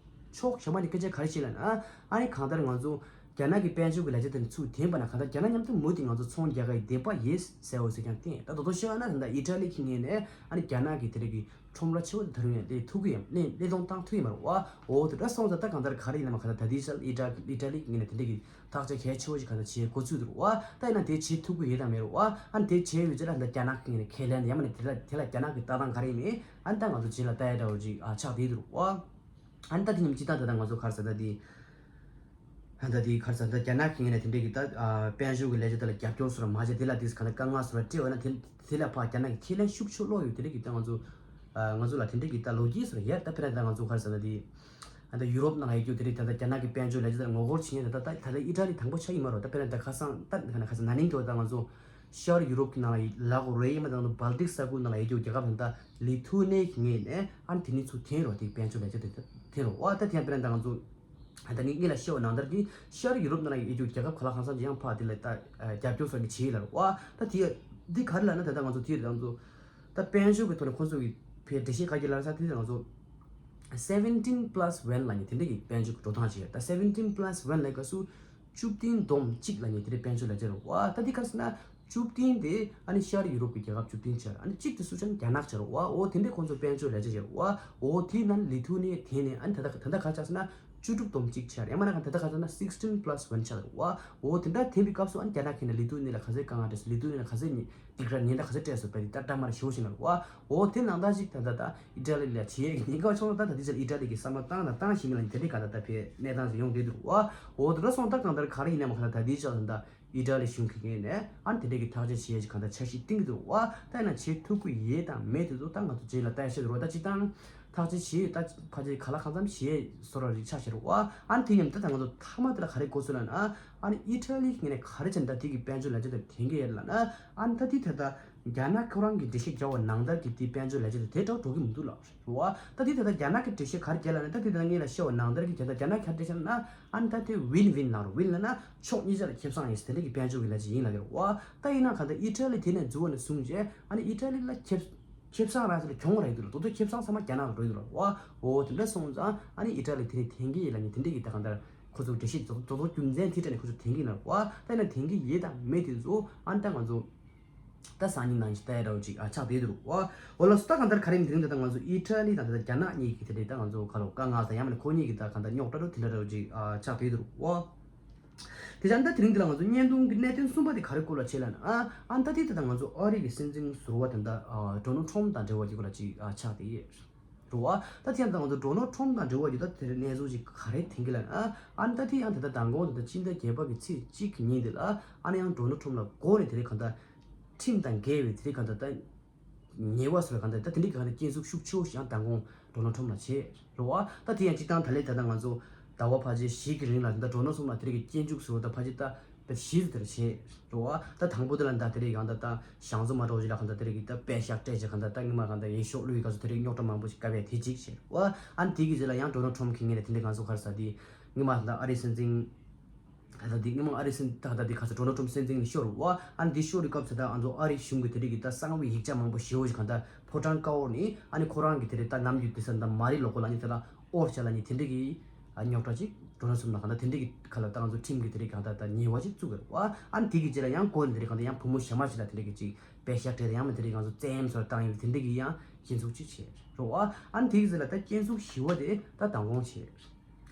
ཕྱོགས་ཞོ་མ་ནི་སྐད་ཆ་ག་རེ་བཤད་ལ་ན། ཨ་ནི་གང་ལྟར་ང་ཚོ་རྒྱ་ནག་གི་དཔལ་འབྱོར་གྱི་ལས་བྱེད་དེ་ཚུར་འཐེན་པ་ན་གང་ལྟར་རྒྱ་ནག་མཉམ་དུ་མུ་མཐུད་ང་ཚོ་ཚོང་རྒྱག་གི་འདོད་པ་ཡོད་ཟེར་བ་ཟེར་ཀྱང་བསྟན། ད་དོ་དོ་ཤོད་ན་ད་ལྟ་ཨི་ཊ་ལི་གི་ངོས་ནས་ཨ་ནི་རྒྱ་ནག་གི་དེ་རིགས་ཀྱི་ཁྲོམ་ར་ཆེ་བོ་དེ་ད་རུང་ཡང་སླེབས་ཐུབ་ཀྱི་ཡོད་སླེབས་སླེབས་གཏོང་བཏང་ཐུབ་ཀྱི་མ་རེད་བ། འོ་དེ་འདྲ་སོང་ཙང་ད་གང་ལྟར་ག་རེ་ཡིན་ནའང་གང་ལྟར་ད་ལྟའི་ཆར་ཨི་ཊ་ཨི་ཊ་ལི་གི་ངོས་ནས་དེ་འདྲ་གི་ཐག་གཅོད་གལ་ཆེ་བོ་ཞིག་གང་ལྟར་བྱེད་འགོ་ཚུགས་འདུག་བ། ད་ཡིན་ན་དེ་བྱེད་ཐུབ་ཀྱི་ཡོད་དམ་མེད་རེད་བ། ཨ་ནི་དེ་བྱེད་ཡོད་ཅེ་ལ་ད་རྒྱ་ནག་གི་ངོས་ནས་ཁས་ལེན་ཡང་མ་ནི་དེ་ལ་དེ་ལ་རྒྱ་ནག་གི་ལྟ་སྟངས་ག་རེ་ཡིན་མིན་ཨ་ནི་ད་ང་ཚོ་རྗེས་ལ་ལྟ་ཡ་འདྲ་བོ་ཅིག་ཨ་ཆགས་བསྡད་འདུག་བ། ཨ་ནི་ད་དེ་ཉིན་སྤྱི་བཏང་ད་ལྟ་ང་ཚོ་ག་རེ་ཟེར་ད་དེ། ཨ་ད་དེ་ག་རེ་ཟེར་ད་རྒྱ་ནག་གི་ངོས་ནས་དེ་འདྲས་ཀྱི་ད་ཨ་དཔལ་འབྱོར་གྱི་ལས་བྱེད་དེ་ལ་རྒྱབ་སྐྱོར་སོགས་མ་བྱས་དེ་ལ་དེ་ག་ད་དཀའ་ངལ་སོགས་སྤྲད་འོ་ན་དེ་དེ་ལ་ཕར་རྒྱ་ནག་གི་ཁས་ལེན་ཤུགས་ཆེ་ལོག་ཡོད། དེ་འདྲས་ཀྱི་ད་ང་ཚོ་ཨ་ང་ཚོ་ལ་དེ་འདྲས་ཀྱི་ད་ལོ་རྒྱུས་སོགས་ཡོད། ད་དཔེར་ན་ད་ང་ཚོ་ག་རེ་ཟེར་ད་དེ་ཨ་ད་ཡུ་རོབ་ནང་ལ་ཡོད་རྒྱུ་དེ་འདྲས་ད་ད་རྒྱ་ནག་གི་དཔལ་འབྱོར་ལས་བྱེད་དེ་ལ་ངོ་རྒོལ་བྱེད་མཁན་ད་ད་ད་ད་ལྟ་ཨི་ཊ་ལི་དང་པོ་ཆགས་ཀྱི་མ་རེད། ད་དཔེར་ན་ད་ཁ་སང་ད་ན་ནིང་དུ་ད་ང་ཚོ་ཤར་ཡུ་རོབ་ཀྱི་ནང་ལ་ཡོད་ལ་གོ་རེ་ཡིན་མ་ད་ང་ཚོ་སྦལ་ཏིག་ས་ཁུལ་ནང་ལ་ཡོད་རྒྱུ་རྒྱལ་ཁབ་ད་ད་ལི་ཐུ་ནེ་གི་ངོས་ནས་ཨ་ནི་དེ་ནི་ཚུར་འཐེན་རོགས་དེ་དཔལ་འབྱོར་ལས་བྱེད་དེ་འཐེན་རོགས་ཨ་ད་དེ་ཡང་དཔེར་ན་ད་ང་ཚོ། ད་ནི་ངེད་ལ་ཤོད་ནང་ལྟར་གྱི་ཤར་ཡུ་རོབ་ནང་ལ་ཡོད་རྒྱུ་རྒྱལ་ཁབ་ག་ལ་གང་འཚམ་ཅིག་ཡང་ཕར་དེ་ལ་ད་རྒྱབ་སྐྱོར་སོགས་ཀྱི་བྱེད་ཡིན་ལ་རེད་བ། ད་དེ་འདི་ག་རེ་ལབ་ན་ད་ལྟ་ང་ཚོ་དེ་རེད། ང་ཚོ་ད་དཔལ་འབྱོར་གྱི་ཐོག་ནས་ཁོང་ཚོ་གི་ཕའི་འགྲེལ་བཤད་ག་གི་ལབ་ས་དེ་ང་ཚོ་seventeen plus one ལབ་ནི་དེ་འདྲ་གི་དཔལ་འབྱོར་གྱི་འགྲོ་སྟངས་ཅིག་ཡོད། ད་seventeen plus one ལབ་སྐབས་སུ་བཅུ་བདུན་བསྡོམས་གཅིག་ལབ་ནི་དེ་འདྲའི་དཔལ་འབྱོར་ལས་བྱེད་རེད་བ། ད་འདི་ག་རེ་ཟེར་ན། བཅུ་བདུན་དེ་ཨ་ནི་ཤར་ཡུ་རོབ་ཀྱི་རྒྱལ་ཁབ་བཅུ་བདུན་ཆགས། ཨ་ནི་གཅིག་དེ་སུ་ཆགས་ན་རྒྱ་ནག་ཆགས་རེད་བ། འོ་དེ་འདྲའི་ཁོང་ཚོ་དཔལ་འབྱོར་ལས་བྱེད་ཆགས་རེད་བ། འོ་དེའི་ནང་ལི་ཐུ་ནི་ཡ་དེ་ནས་ཨ་ནི་ད་ལྟ་ད་ལྟ་ག་ཆགས་ཟེར་ན་བཅུ་དྲུག་བསྡོམས་གཅིག་ཆགས་རེད། ཡང་མིན་ན་ད་ལྟ་ག་ཆགས་ན་sixteen plus one ཆགས་རེད་བ། འོ་དེ་འདྲ་དེ་འདྲའི་སྐབས་སུ་ཨ་ནི་རྒྱ་ནག་གིས་ནི་ལི་ཐུ་ནི་ལ་ག་ཚད་དཀའ་ངལ་འཕྲད་སོང་། ལི་ཐུ་ནི་ལ་ག་ཚད་ནི་སྡིགས་ར་ཉེན་བརྡ་ག་ཚད་སྤྲད་སོང་བས་དེ་ལྟར་འདྲ་མ་རེད་ཞེ་པོ་ཞིག་ན་རེད་བ། འོ་དེ་ནང་ལྟར་ཞིག་ད་ལྟ་ད་ཨི་ཊ་ལི་ལ་བྱེད་ཡས་ཀྱི་ཉེན་ཁ་བྱུང་ན་ད་ད་དེ་ཚོ་ཨི་ཊ་ལི་གི་བསམ་བློ་བཏང་དང་བཏང་བཞིན་མིན་ལ་དེ་འདྲའི་ག་ད་ལྟ་ཕའི་གནས་སྟངས་ཤིག་ཡོང་བསྡད་འདུག་བ། འོ་དེ་འདྲ་སོང་ད་གང་ལྟར་ག་རེ་ཡིན་ནའང་ག་ད་ད་དེའི་ཆ་ད་ད། ཨི་ཊ་ལི་གཞུང་གི་ངོས་ནས་ཨ་ནི་དེ་འདྲའི་གི་ཐག་གཅོད་བྱེད་ཡས་ཀྱི་གང་ལྟར་འཆར་གཞི་བཏིང་གི་འདུག་བ། ད་ཡིན་ན་བྱེད་ཐུབ་ཀྱི་ཡོད་དང་མེད་དེ་ཚོ་ད་ང་ཚོ་རྗེས་ལ་ལྟ་ཡ་ཤེས་འདུག་རོ། ད་སྤྱིར་བཏང་ད་ ཐག་གཅོད་བྱེད་ཡོད། ད་ཕལ་ཆེར་ག་ལ་གང་འཚམ་བྱེད་བཟོ་འདྲ་རིགས་ཆགས་བཞག་རེད་བ། ཨ་ནི་དེ་མཉམ་དུ་ད་ང་ཚོ་མཐའ་མ་དེ་ལ་ག་རེ་གོ་སོང་ལབ་ན། ཨ་ནི་ཨི་ཊ་ལི་གི་ངོས་ནས་ག་རེ་བྱས་ནས་ད་དེ་གི་དཔལ་འབྱོར་ལས་བྱེད་དེ་འཐེན་གྱི་ཡོད་ལབ་ན། ཨ་ནི་ད་དེ་ད་ལྟ་རྒྱ་ནག་ཁོ་རང་གི་འགྲེལ་བཤད་བརྒྱབ་པ་ནང་ལྟར་གྱི་དེ་དཔལ་འབྱོར་ལས་བྱེད་དེ་དེ་འདྲ་འགྲོ་གི་མི་འདུག་ལབ་རེད་བ། ད་དེ་ད་ལྟ་རྒྱ་ནག་གི་འགྲེལ་བཤད་ག་རེ་བརྒྱབ་ལབ་ན། ད་དེ་ད་ལྟ་ངས་ལ་བཤད་པ་ནང་ལྟར་གྱི་ད་ལྟ་རྒྱ་ནག་ག་རེ་འགྲེལ་བཤད་ལབ་ན། ཨ་ནི་ད་དེ་ཝིན་ཝིན་ལབ་རེད། ཝིན་ལབ་ན་ཕྱོགས་གཉིས་ཆ་ལ་ཁེ་བཟང་ཡིན་ཟེར། དེ་འདྲ་གི་དཔལ་འབྱོར་གྱི་ལས་བྱེད་ཡིན་ལབ་ཀྱི་རེད་བ། ད་ཡིན་ན་ག་ད་ཨི་ཊ་ལི་དེ་ནས་འཛུལ་བ་ནས་བཟུང་བྱས་ཨ་ནི་ཨི་ཊ་ལི་ལ་ཁེ་ཁེ་བཟང་རག་ཟེར་ལ་གྱོང་རག་གི་འདུག་ལ། དོ་དོ་ཁེ་བཟང་ཚང་མ་རྒྱ་ནག་ལ་འགྲོ་གི་འདུག་ལ་བ། འོ་དེ་འདྲ་སོང་ཙང་ཨ་ནི་ཨི་ཊ་ལི་དེ་ནས་འཐེན་གྱི་ཡིན་ལབ་ནས་དེ་འདྲ་གི་ད་གང་ལྟར་ཁོ་ཚོ་འགྲེལ་བཤད་རྫོགས་རྫོགས་རྫོགས་རྒྱུ་མཚན་དེ་སྤྲད་ནས་ཁོ་ཚོ་འཐེན་གྱི་ཡིན་ལབ་བ། ད་ཡིན་ན་འཐེན་གྱི་ཡོད་དང་མེད་དེ་ཚོ་ཨ་ནི་ད་ང་ཚོ་ད་སང་ཉིན་ནང་བཞིན་ལྟ་ཡ་འདྲ་བོ་ཅིག་ཨ་ཆགས་བསྡད་འདུག་བ། འོ་ལགས་སོ། ད་གང་ལྟར་ག་རེ་ཡིན་དེ་རིང་ད་ལྟ་ང་ཚོ་ཨི་ཊ་ལི་དང་ད་ལྟ་རྒྱ་ནག་གཉིས་ཀྱི་དེ་འདྲའི་ད་ང་ཚོ་ཁ་ལོ་དཀའ་ངལ་དང་ཡང་མིན་ན་ཁོ་གཉིས་ཀྱི་ད་གང་ལྟར་རྙོག་དྲ་འདྲ་དེ་འདྲ་འདྲ་བོ་ཅིག་ཨ་ཆགས་བསྡད་འདུག་བ། དེ་བྱས་ད་དེ་རིང་འདི་ལ་ང་ཚོ་བརྙན་ཐུང་གི་གནད་དོན་གསུམ་པ་དེ་ག་རེ་སྐོར་ལ་བྱེད་ལབ་ན། ཨ་ཨ་ད་དེ་ད་ལྟ་ང་ཚོ་ཨ་རི་གི་སྲིད་འཛིན་ཟུར་པ་དེ་ད་ཨ་ཌོ་ནལ་ཊམ་དང་འབྲེལ་བ་གྱི་སྐོར་ལ་ཅིག་ཨ་ཆགས་བསྡད་ཡོད་རེད་བ། ད་དེ་ཡང་ད་ང་ཚོ་ཌོ་ནལ་ཊམ་དང་འབྲེལ་བ་ཡོད། ད་དེ་རིང་གནས་ཚུལ་ཅིག་ག་རེ་ཐོན་གྱི་ལབ་ན། ཨ་ཨ་ད་དེ་ཡང་ད་ལྟ་མདང་དགོང་ད་ལྟ་སྤྱི་ཟླ་བརྒྱད་པ་གི་ཚེས་གཅིག་གི་ཉིན་དེ་ལ་ཨ་ནི་ཡང་ཌོ་ནལ་ཊམ་ལ་མགོ་ནས་དེ་རིང་གང་ལྟར་ཁྲིམས་དང་འགལ་བའི་དེ་རིང་གང་ལྟར་ད། ཉེས་པ་སོགས་ལ་གང་ལྟར་ད་དེ་འདྲའི་གང་ལྟར་སྐྱོན་འཛུགས་ཤུགས་ཆེ་བོ་ཞིག་ཡང་མདང་དགོང་ཌོ་ནལ་ཊམ་ལ་བྱས་རེད་བ། ད་དེ་ཡང་སྤྱིར་བཏང་ད་ལན་ད་ལྟ་ང་ཚོ་ཟླ་བ་ཕལ་ཆེར་བཞི་གི་རིང་ལ་ད་ལྟ་ཌོ་ནལ་ཊམ་ལ་དེ་རིང་གི་སྐྱོན་འཛུགས་ཟེར་བ་ད་ཕལ་ཆེར་ད་བྱས་བཞི་ཙམ་དེ་འདྲ་བྱས་རེད་བ། ད་དང་པོ་དེ་ལ་ད་དེ་རིང་གང་ལྟར་ད་ཞང་ཚོ་མ་འགྲོ་བཞིན་ལ་གང་ལྟར་དེ་རིང་གི་ད་པད་ཤག་སྤྲད་བྱས་གང་ལྟར་ད་སྔོན་མ་གང་ལྟར་འོས་ཤོག་བླུགས་ཡི་ག་ཚོད་དེ་རིང་རྙོག་དྲ་མང་པོ་ཞིག་བཀབ་ཡ་དེ་གཅིག་བྱས་རེད་བ། ཨ་ནི་དེ་གི་རྗེས་ལ་ཡང་ཌོ་ནལ་ཊམ་གི་ངོས་ནས་དེ་འདྲའི་གང་ཚོ་ག་རེ་ཟེར་དེ་སྔོན་མ་ད་ཨ་རིའི་སྲིད་འཛིན། ད་ལྟ་འདི་སྔོན་མ་ཨ་རིའི་སྲིད་ད་ལྟ་འདི་ག་ཚོད་ཌོ་ནལ་ཊམ་སྲིད་འཛིན་ནས་ཤོར་བ། ཨ་ནི་འདི་ཤོར་བའི་སྐབས་སུ་ད་ང་ཚོ་ཨ་རིའི་གཞུང་གི་དེ་རིང་གི་ད་གསང་བའི་ཡིག་ཆ་མང་པོ་ཞེ་པོ་ཞིག་གང་ལྟར་ཕོ་བྲང་དཀར་པོ་ནས་ཨ་ནི་ཁོ་རང་གི་དེ་རིང་ད་ནམ་རྒྱུན་དེ་ས་ད་མ་རི་ལོ་གོ་ལ་ནི་དེ་ལ་ཨོར་བྱ་ལ་ནི་དེ་འདྲ་གི་རྙོག་དྲ་ཅིག་ཌོ་ནལ་ཊམ་ལ་གང་ལྟར་དེ་འདྲ་གི་ཁ་ལ་ད་ང་ཚོ་ཁྲིམས་ཀྱི་དེ་རིང་གང་ལྟར་ད་ཉེས་པ་ཅིག་བཙུགས་ཡོད་རེད་བ། ཨ་ནི་དེ་གི་རྗེས་ལ་ཡང་གོ་ནས་དེ་རིང་གང་ལྟར་ཡང་བུ་མོ་གཞན་མ་ཞིག་ལ་དེ་འདྲ་གི་ཅིག་པད་ཤག་སྤྲད་དེ་ཡང་མིན་དེ་རིང་ང་ཚོ་བཙན་གཡེམ་སོགས་བཏང་ཡོད་དེ་འདྲ་གི་ཡང་སྐྱོན་འཛུགས་ཅིག་བྱས་རེད་བ། ཨ་ནི་དེ་གི་རྗེས་ལ་ད་སྐྱོན་འཛུགས་བཞི་པ་དེ་ད་མདང་དགོང་བྱས།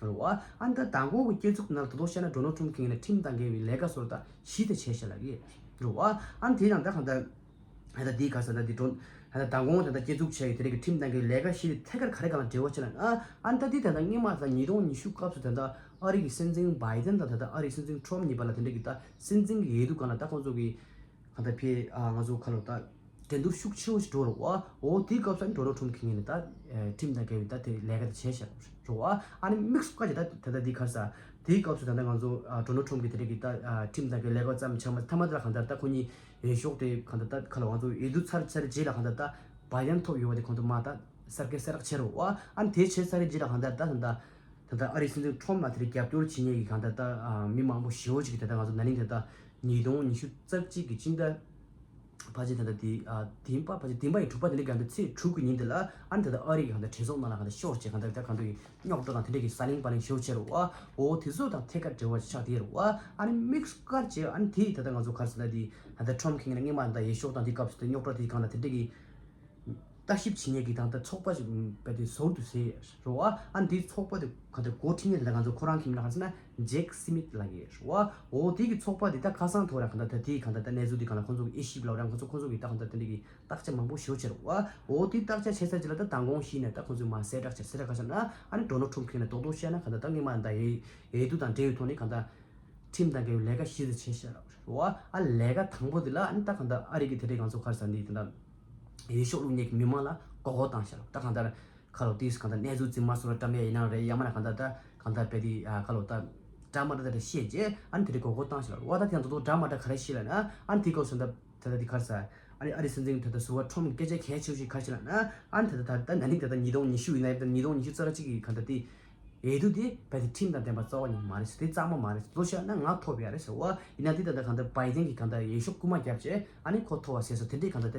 རེད་བ། ཨ་ནི་ད་མདང་དགོང་གི་སྐྱོན་འཛུགས་ནང་ལ་ད་དུང་བཤད་ན་ཌོ་ནལ་ཊམ་གྱི་ངོས་ནས་ཁྲིམས་དང་འགལ་བའི་ལས་ཀ་སོགས་ད་བཞི་དེ་བྱས་ཤག་ལབ་ཀྱི་རེད་བ། ཨ་ནི་དེ་ཡང་ད་གང་ལྟར་ད་ལྟ་འདི་ག་ས་ད་འདི་ཌོ་ད་ལྟ་མདང་དགོང་ད་ལྟ་སྐྱོན་འཛུགས་བྱས་ཡོད་དེ་རིང་གི་ཁྲིམས་དང་འགལ་བའི་ལས་ཀ་བཞི་དེ་ཐད་ཀར་ག་རེ་གང་ལ་འབྲེལ་བ་བྱས་ན། ཨ་ཨ་ནི་ད་འདི་ད་ལྟ་སྔོན་མ་ད་ཉིས་སྟོང་ཉི་ཤུ་སྐབས་སུ་ད་ལྟ་ཨ་རི་གི་སྲིད་འཛིན་བྷའི་ཌེན་དང་ད་ལྟ་ཨ་རིའི་སྲིད་འཛིན་ཊམ་གཉིས་བར་ལ་དེ་འདྲ་གི་ད་སྲིད་འཛིན་གྱི་འོས་བསྡུ་སྒང་ལ་ད་ཁོང་ཚོ་གི་གང་ལྟར་ཕེ་ཨ་ང་ཚོ་ཁ་ལོ་ད་འགྲན་བསྡུར་ཤུགས་ཆེ་བོ་ཞིག་འགྲོ་རེད་བ། འོ་དེའི་སྐབས་སུ་ཨ་ནི་ཌོ་ནལ་ཊམ་གྱི་ངོས་ནས་ད་ཨེ་ཁྲིམས་དང་འགལ་བའི་ད་དེ་ལས་ཀ་དེ་བྱས་བཞག་རེད་བ། ཨ་ནི་དམིགས་སུ་བཀར་གྱི་ད་ད་ལྟ་འདི་ག་རེ་ཟ་དེའི་སྐབས་སུ་ད་ལྟ་ང་ཚོ་ཨ་ཌོ་ནལ་ཊམ་གྱི་དེ་རིང་གི་ད་ཨ་ཁྲིམས་དང་འགལ་ལས་ཀ་ཙམ་བྱས་མ་ཐ་མ་དེ་ལ་གང་ལྟར་ད་ཁོ་གཉིས་འོས་ཤོག་དེ་གང་ལྟར་ད་ཁ་ལོ་ང་ཚོ་འོས་བསྡུ་ཚར་ཚར་རྗེས་ལ་གང་ལྟར་ད་བྷའི་ཌེན་ཐོབ་ཡོད་པ་དེ་ཁོང་ཚོ་མ་ད་གསལ་སྐད་གསལ་བསྒྲགས་བྱས་རེད་བ། ཨ་ནི་དེ་བྱས་ཚར་རྗེས་ལ་གང་ལྟར་ད་ད་ལྟ། ད་ལྟ་ཨ་རིའི་སྲིད་འཛིན་ཊམ་ལ་དེ་རིང་རྒྱབ་སྐྱོར་བྱེད་མཁན་གྱི་གང་ལྟར་ད་ཨ་མི་མང་པོ་ཞེ་པོ་ཅིག་གིས་ད་ལྟ་ང་ཚོ་ན་ནིང་ད་ལྟ་ཉིས་སྟོང་ཉི་ཤུ་རྩ་གཅིག་གི་སྤྱི་ཟླ་ཕལ་ཆེར་ད་ལྟ་དེ་ཨ་བདུན་པ་ཕལ་ཆེར་བདུན་པ་ཡི་དྲུག་པ་དེ་འདྲ་གི་ད་ལྟ་ཚེས་དྲུག་གི་ཉིན་དེ་ལ་ཨ་ནི་ད་ལྟ་ཨ་རི་གི་གང་ལྟར་གྲོས་ཚོགས་ནང་ལ་གང་ལྟར་ཤོར་བྱས་གང་ལྟར་ད་གང་ལྟར་གི་རྙོག་དྲ་དང་དེ་འདྲ་གི་ཟ་ལིང་བ་ལིང་ཞེ་པོ་ཅིག་རེད་བ། འོ་དེ་ཚོ་དང་ཐད་ཀར་འབྲེལ་བ་ཆགས་བསྡད་རེད་བ། ཨ་ནི་དམིགས་སུ་བཀར་བྱས་ཨ་ནི་དེ་ད་ལྟ་ང་ཚོ་ག་རེ་ཟེར་ན་དེ་ད་ལྟ་ཊམ་གྱི་ངོས་ནས་སྔོན་མ་ད་ལྟ་འོས་ཤོག་དང་དེ་སྐབས་སུ་ད་རྙོག་དྲ་དེ་གང་ལ་དེ་འདྲ་གི་ལྟ་ཞིབ་བྱེད་མཁན་གྱི་ད་ལྟ་ཚོགས་པ་ཞིག་རྦད་དེ་ཟུར་དུ་ཟེར་རེད་བ། ཨ་འདིའི་ཚོགས་པ་དེ་ག་དེ་འགོ་ཁྲིད་མཁན་དེ་ལ་ང་ཚོ་ཁོ་རང་གི་མིང་ལ་ག་རེ་ཟེར་ན་ཇེག་སི་མིད་ལབ་ཀྱི་རེད་བ། འོ་དེ་གི་ཚོགས་པ་དེ་ད་ཁ་སང་ཐོག་ར་ག་ད་ད་དེའི་ག་ད་ད་གནས་ཚུལ་དེ་ག་ལ་ཁོང་ཚོ་གི་དབྱེ་ཞིབ་ལ་ར་ཁོང་ཚོ་ཁོང་ཚོ་གི་ད་ག་ད་དེ་འདྲ་གི་བརྟག་དཔྱད་མང་པོ་ཞེ་པོ་བྱས་རེད་བ། འོ་དེ་བརྟག་དཔྱད་བྱས་ཚར་རྗེས་ལ་ད་མདང་དགོང་གཞི་ནས་ད་ཁོང་ཚོས་མ་གསལ་བསྒྲགས་བྱས་གསལ་བསྒྲགས་ག་ཟེར་ན་ཨ་ནི་ཌོ་ནལ་ཊམ་གྱི་ངོས་ནས་རྡོག་རྡོག་བཤད་ན་ག་ད་ད་སྔོན་མ་ད་འོས་འོས་བསྡུ་དང་འབྲེལ་བའི་ཐོག་ནས་ག་ད། ཁྲིམས་དང་འགལ་བའི་ལས་ཀ་བཞི་དེ་བྱས་ཤག་རེད་བ། ཨ་ལས་ཀ་དང་པོ་དེ་ལ་ཨ་ནི་ད་གང་ལྟར་ཨ་རི་གི་དེ་འདྲའི་ང་ཚོ་ག་རེ་ཟེར་ནི་དེ་འདྲ་འོས་ཤོག་བླུག་མཁན་གྱི་མི་མང་ལ་མགོ་སྐོར་བཏང་ཤག་རེད། ད་གང་ལྟར་ཁ་ལོ་ཏིས་གང་ལྟར་གནས་ཚུལ་རྫུན་མ་སོགས་ལ་བཀྲམ་ཡ་ཡིན་ན་རེད། ཡང་མིན་ན་གང་ལྟར་ད་གང་ལྟར་བལ་དེ་ཁ་ལོ་ད་འདྲ་མ་འདྲ་དེ་འདྲ་བཤད་རྗེས་ཨ་ནི་དེ་འདྲའི་མགོ་སྐོར་བཏང་ཤག་རེད་བ། ད་དེ་ཡང་ད་དུང་འདྲ་མ་འདྲ་ག་རེ་བཤད་ལབ་ན་ཨ་ནི་དེ་སྐབས་སུ་ད་ད་ལྟ་དེ་ག་རེ་ཟེར། ཨ་ནི་ཨ་རི་སྲིད་འཛིན་ད་ལྟ་ཟུར་པ་ཊམ་གི་སྐད་ཆ་གལ་ཆེ་ཤོས་ཤིག་ག་རེ་ལབ་ན། ཨ་ནི་ད་ལྟ་ད་ལྟ་ན་ནིང་ད་ལྟ་ཉིས་སྟོང་ཉི་ཤུ་ཡིན་ན་ད་ཉིས་སྟོང་ཉི་ཤུ་རྩ་གཅིག་གི་ག་ད་དེ་འོས་བསྡུ་དེ་བལ་དེ་ཁྲིམས་དང་ལྡན་པ་རྩ་བ་ཉིད་མ་རེད་ཟེར། དེ་གཙང་མ་མ་རེད་ཟེར། ལོ་ཤ་ན་ང་ཐོབ་ཡ་རེད་ཟེར་བ། ཡིན་ན་དེ་ད་ལྟ་ག་ད་བའི་ཌེན་གི་ག་ད་འོས་ཤོག་རྐུ་མ་བརྒྱབ་བྱས་ཨ་ནི་ཁོ་ཐོབ་བ་ཟེར་སོ་དེ་འདྲའི་ག་ད་ད་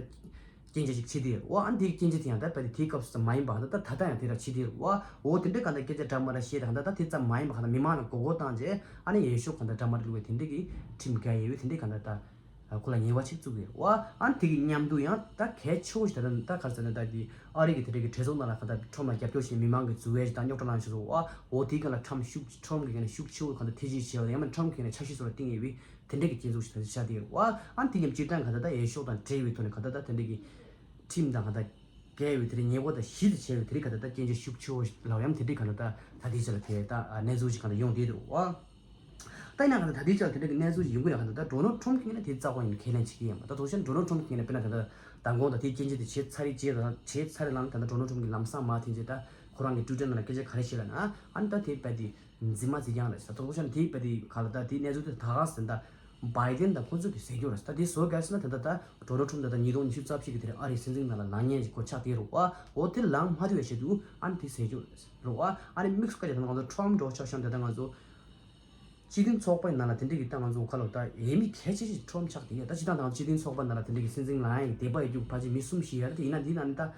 སྐྱོན་ཆ་ཞིག་བྱེད་དེ་ཡོད་བ། ཨ་ནི་དེ་གི་སྐྱོན་ཆ་དེ་ཡང་ད་བལ་དེ་དེའི་སྐབས་སུ་མ་ཡིན་པ་ག་ད་ད་ད་ལྟ་ཡང་དེ་འདྲ་བྱེད་དེ་ཡོད་བ། འོ་དེ་འདྲའི་ག་ད་སྐད་ཆ་འདྲ་མ་འདྲ་བཤད་དེ་ག་ད་ད་དེ་ཙམ་མ་ཡིན་པ་ག་ད་མི་མང་ལ་མགོ་སྐོར་བཏང་བྱས་ཨ་ནི་འོས་ཤོག་ག་ད་འདྲ་མ་འདྲ་བླུགས་པའི་དེ་འདྲའི་གི་ཁྲིམས་འགལ་ཡོད་པའི་དེ་འདྲའི་ག་ད་ད། ཁོ་ལ་ཉེས་པ་ཅིག་བཙུགས་ཡོད་བ། ཨ་ནི་དེ་གི་མཉམ་དུ་ཡང་ད་གལ་ཆེ་བོ་ཞིག་ད་ལྟ་ད་ག་རེ་ཟེར་ན་ད་དེ་ཨ་རི་གི་དེ་རིང་གི་གྲོས་ཚོགས་ནང་ལ་ག་ད་ཊམ་ལ་རྒྱབ་སྐྱོར་བྱེད་མི་མང་གི་འཛུལ་བས་ད་རྙོག་དྲ་ལངས་ཤིག་སོ་བ། འོ་དེའི་སྒང་ལ་ཊམ་ཤུགས་ཊམ་གི་སྒང་ནས་ཤུགས་ཆེ་བོ་ག་ད་ཐེ་ཇུས་བྱས་བ་ཡང་མིན་ཊམ་གི་སྒང་ནས་འཆར་གཞི་བཟོ་ལ་བཏིང་ཡོད་པའི་དེ་འདྲ་གི་སྐྱོན་འཛུགས་ཞིག་ད་ཆགས་བསྡད་ཡོད་བ། ཨ་ནི་དེ་མཉམ་སྤྱིར་བཏང་ག་ད་ད་འོས་ཤོག་དང་འབྲེལ་བའི་ཐོག་ནས་ག་ད་ད་དེ་འདྲ་གི་ཁྲིམས་དང་ག་ད་འགལ་བའི་དེ་རིང་ཉེས་པ་ད་བཞི་དེ་བྱས་པའི་དེ་རིང་ག་ད་ད་སྐྱོན་ཆ་ཤུགས་ཆེ་བོ་ལ་ཡང་དེ་འདྲའི་ག་ད་ད་ད་དེ་ཆ་ལ་དེ་ད་གནས་ཚུལ་ཞིག་ག་ད་ཡོང་བསྡད་ཡོད་བ། ད་ཡིན་ན་ག་ད་ད་ལྟའི་ཆར་དེ་འདྲ་གི་གནས་ཚུལ་ཡོང་གི་རེད། ག་ད་ད་ཌོ་ནལ་ཊམ་གི་ངོས་ནས་དེ་རྩ་བ་ཉིད་ཁས་ལེན་བྱེད་ཀྱི་ཡིན་པ། ད་དོགས་ཤར་ཌོ་ནལ་ཊམ་གི་ངོས་ནས་དཔེར་ན་ད་ད་མདང་དགོང་ད་དེ་སྐྱོན་བརྗོད་དེ་བྱས་ཚར་རེད། བྱས་ད་བྱས་ཚར་རེད་ལ། ད་ད་ཌོ་ནལ་ཊམ་གི་ལམ་སང་མར་དེ་རྗེས་ད་ཁོ་རང་གི་ཊུའི་ཊར་ནང་ལ་སྐད་ཆ་ག་རེ་བཤད་ལབ་ན། ཨ་ནི་ད་དེ་རྦད་དེ་འཛིན་མ་འཛིན་རྐྱང་རེད་ཟེར། ད་དོགས་ཤར་དེ་རྦད་དེ་ག་ལ་ད་དེ་གནས་ཚུལ་དེ་ད་ག་ཟེར་ད་བྷའི་ཌེན་དང་ཁོ་ཚོ་གིས་ཟེར་རྒྱུ་རེད། ད་དེ་བཟོ་གལ་སྲིད་ན་ད་ད་ད་ཌོ་ནལ་ཊམ་ད་ད་ཉིས་སྟོང་ཉི་ཤུ་རྩ་བཞི་གི་དེ་རིང་ཨ་རིའི་སྲིད་འཛིན་ནང་ལ་ལངས་མཁན་ཅིག་ཁོ་ཆགས་བསྡད་རེད་པ། འོ་དེ་ལངས་མ་ཐུབ་པའི་ཆེད་དུ་ཨ་ནི་དེ་ཟེར་རྒྱུ་རེད་པ། ཨ་ནི་དམིགས་སུ་བཀར་བྱས་ད་ང་ཚོ་ཊམ་འདྲ་པོ་ཆ་བཞག་ན་ད་ད་ང་ཚོ་སྤྱི་མཐུན་ཚོགས་པའི་ནང་ལ་དེ་འདྲ་གི་ད་ང་ཚོ་ཁ་ལོ་ད་འོས་མི་གལ་ཆེ་ཤོས་ཊམ་ཆགས་བསྡད་ཡོད། ད་སྤྱིར་བཏང་ད་ང་ཚོ་སྤྱི་མཐུན་ཚོགས་པ་ནང་ལ་དེ་འདྲ་གི་སྲིད་འཛིན་ལངས་ཡག་གི་དད་པ་ཡོད་རྒྱུ་ཕལ་ཆེར་མི་གསུམ་བཞི་ཡོད་རེད། དེ་ཡིན་ན་འདི་ནང་ནས་ད་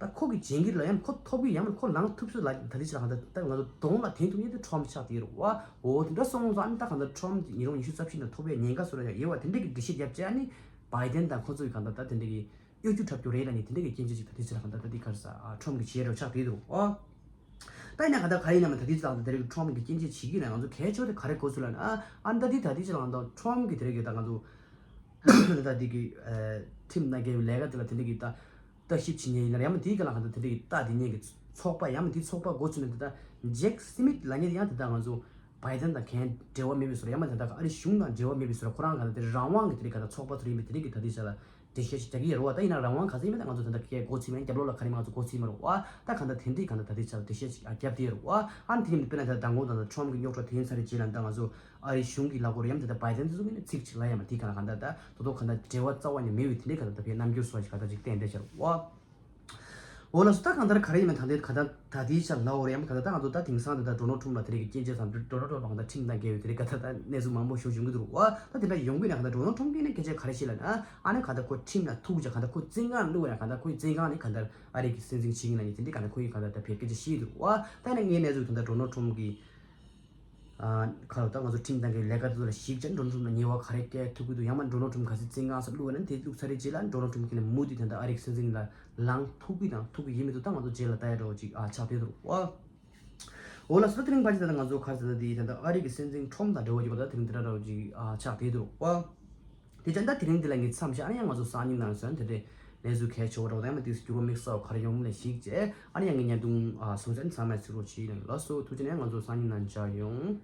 ད་ཁོ་གི་བྱེད་ཀྱི་ལ་ཡང་ཁོ་ཐོབ་ཀྱི་ཡང་མིན་ཁོ་ལངས་ཐུབ་ཚོད་ལ་ད་ལྟའི་ཆར་གང་ལྟར་ད་ང་ཚོ་གདོང་ལ་འཐེན་ཐུབ་མཁན་དེ་ཊམ་ཆགས་བསྡད་ཡོད་རེད་པ། འོ་དེ་འདྲ་སོང་ཙང་ཨ་ནི་ད་གང་ལྟར་ཊམ་ཉིས་སྟོང་ཉི་ཤུ་རྩ་བཞི་ནང་ཐོབ་པའི་ཉེན་ཁ་བཟོ་འདྲ་ཡང་ཡོད་པ། དེ་འདྲ་གི་འགྲེལ་བཤད་བརྒྱབ་བྱས་ཨ་ནི་བྷའི་ཌེན་དང་ཁོ་ཚོ་གི་གང་ལྟར་ད་དེ་འདྲ་གི་གཡོ་སྒྱུ་འཁྲབ་རྒྱུ་རེད་ལབ་ནས་དེ་འདྲ་གི་སྐྱོན་བརྗོད་ཅིག་ད་ལྟའི་ཆར་གང་ལྟར་ད་དེ་ག་རེ་ཟ་ཨ་ཊམ་གི་བྱས་རེད་ཆགས་བསྡད་འདུག་ཨ། ད་ཡིན་ན་གང་ལྟར་ག་རེ་ཡིན་ནའང་ད་ལྟའི་ཆར་ད་དེ་རིང་ཊམ་གི་སྐྱོན་བརྗོད་བྱེད་ཀྱི་ཡིན་ན་ང་ཚོ་གལ་ཆེ་བ་དེ་ག་རེ་དགོས་ཚུལ་ལབ་ན། ཨ་ནི་ད་དེ་ད་ལྟའི་ཆར་གང་ལྟར་ཊམ་གི་དེ་རིང་གི་ད་ང་ཚོ་ད་དེ་གི་ཁྲིམས་དང་འགལ་བའི་ལས་ཀ་དེ་ལ་དེ་འདྲ་གི་ད་ལྟ་ཞིབ་བྱེད་མཁན་ཡིན་ན་ཡང་མ་དེའི་སྒང་ལ་གང་ལྟར་དེ་འདྲ་གི་ལྟ་དེ་མཁན་གི་ཚོགས་པ་ཡང་མ་དེའི་ཚོགས་པ་འགོ་ཚུགས་ནས་དེ་ད་ཇེག་སི་མིད་ལབ་མཁན་དེ་ཡང་དེ་ད་ང་ཚོ་བྷའི་ཌེན་དང་གང་འབྲེལ་བ་མེད་པའི་བཟོ་འདྲ། ཡང་མ་དེ་ད་ཨ་རི་གཞུང་དང་འབྲེལ་བ་མེད་པའི་བཟོ་འདྲ། ཁོ་རང་གང་ལྟར་དེ་རང་དབང་གི་དེ་རིང་གང་ལྟར་ཚོགས་པ་ཚོ་ཡིན་པའི་དེ་རིང་གི་ད་ལྟའི་ཆར་ལ་འགྲེལ་བཤད་ཞིག་རྒྱག་གི་ཡོད་རེད་པ། ད་ཡིན་ན་རང་དབང་ག་ཚོད་ཡིན་མིན་ད་ང་ཚོ་ད་ལྟ་སྐད་འགོ་ཚུགས་མེད། རྒྱབ་ལོགས་ལ་ག་རེ་ཡིན་མིན་ང་ཚོ་འགོ་ཚུགས་མེད་རེད་པ། ད་གང་ལྟར་དེ་འདྲའི་གང་ལྟར་ད་ལྟའི་ཆར་འགྲེལ་བཤད་ཞིག་རྒྱབ་བསྡད་ཡོད་རེད་པ། ཨ་ནི་དེ་ཡིན་དཔེར་ན་ད་མདང་དགོང་ད་ལྟ་ཊམ་གི་རྙོག་དྲ་དེ་ཡིན་ཚར་རེད་རྗེས་ལ་ད་ང་ཚོ་ཨ་རི་གཞུང་གི་ལག་འཁོར་ཡང་ད་ལྟ་བྷའི་ཌེན་དེ་ཚོ་གི་ནས་ཚིག་ཅིག་ལབ་ཡ་མ་དེ་གང་ལ་གང་ལྟར་ད་དོ་དོ་གང་ལྟར་འབྲེལ་བ་རྩ་བ་ནས་མེད་པའི་དེ་འདྲའི་གང་ལྟར་ད་ཕའི་རྣམ་འགྱུར་སོགས་ཞིག་གང་ལྟར་ཅིག་བསྟན་བསྡད་ཤག་རེད་པ། འོ་ལགས་སོ། ད་གང་ལྟར་ག་རེ་ཡིན་མིན་ད་ལྟའི་གང་ལྟར་ད་ལྟའི་ཆར་ལབ་དགོས་རེད་ཡང་གང་ལྟར་ད་ང་ཚོ་ད་དེང་སང་ད་ལྟ་ཌོ་ནལ་ཊམ་ལ་དེ་རིང་གི་སྐྱོན་བརྗོད་དང་ཌོ་ནལ་ཊམ་ལ་གང་ལྟར་ཁྲིམས་དང་འགལ་བའི་དེ་རིང་གང་ལྟར་ད་གནས་ཚུལ་མང་པོ་ཞིག་འབྱུང་གི་འདུག་རེད་པ། ད་དེ་འདྲ་ཡོང་གི་ཡིན་ན་གང་ལྟར་ཌོ་ནལ་ཊམ་གྱིས་ནས་སྐད་ཆ་ག་རེ་བཤད་ལབ་ན། ཨ་ནི་གང་ལྟར་ཁོ་ཁྲིམས་ལ་ཐུག་བྱས་གང་ལྟར་ཁོ་བཙོན་ཁང་བླུགས་ཡ་གང་ལྟར་ཁོའི་བཙོན་ཁང་ནས་གང་ལྟར་ཨ་རི་གི་སྲིད་འཛིན་བྱེད་ཀྱི་ཡིན་ལབ་ནས་དེ་འདྲའི་གང་ལྟར་ཁོ་ཡིས་གང་ལྟར་ད་ཕར་སྐད་ཆ་བཤད་འདུག་རེད་པ། ད་ཡིན་ན་ངའི་གནས་ཚུལ་གང་ལྟར་ཌོ་ནལ་ཊམ་གྱིས་ཨ་ཁ་ལོ་ད་ང་ཚོ་ཁྲིམས་དང་འགལ་བའི་ལས་ཀ་དེ་ཚོ་ལ་གཞིགས་བྱས་ཌོ་ནལ་ཊམ་ལ་ཉེས་པ་ག་རེ་བཀལ་ཐུབ་ཀྱི་འདུག་ཡང་མ་ཌོ་ནལ་ཊམ་གལ་སྲིད་བཙོན་ཁང་སར་བླུགས་པ་ན་དེ་བླུགས་ཚར་རེད་རྗེས་ལ་ཌོ་ནལ་ཊམ་གྱིས་ནས་མུ་མཐུད་དེ་ད་ཨ་རི་གི་སྲིད་འཛིན་ལ་ལངས་ཐུབ་ཀྱི་དང་ཐུབ་ཀྱི་ཡིན་མི་འདུག་ད་ང་ཚོ་རྗེས་ལ་ལྟ་ཡ་འདྲ་བོ་ཅིག་ཨ་ཆགས་བསྡད་འདུག་རེད་པ། འོ་ལགས་སོ། ད་དེ་རིང་ཕལ་ཆེར་ད་ལྟ་ང་ཚོ་ག་རེ་ཟེར་ན་དེ་ད་ལྟ་ཨ་རི་གི་སྲིད་འཛིན་ཊམ་དང་འབྲེལ་བ་ཡོད་པ་ད་དེ་རིང་དེ་འདྲ་འདྲ་བོ་ཅིག་ཨ་ཆགས་བསྡད་འདུག་རེད་པ། དེ་ཙང་ད་དེ་རིང་འདི་ལ་ངས་མཚམས་བཞག་ཨ་ནི་ཡང་ང་ཚོ་སང་ཉིན་ནང་ཚུན་དེ་འདྲའི་གནས་ཚུལ་གལ་ཆེ་བ་འདྲ་བོ་དང་ཡང་མ་དེ་འགྱུར་བ་དམིགས་བསལ་བ་ག་རེ་ཡོང་མིན་ལ་གཞིགས་བྱས་ཨ་ནི་ཡང་ངས་བརྙན་ཐུང་ཨ་སོང་ཙང་ཚང་མས་གཟིགས་རོགས་བྱེད། ལགས་སོ། ཐུགས་རྗེ་ཆེ། ཡང་ང་ཚོ་སང་ཉིན་ནང་མཇལ་ཡོང་།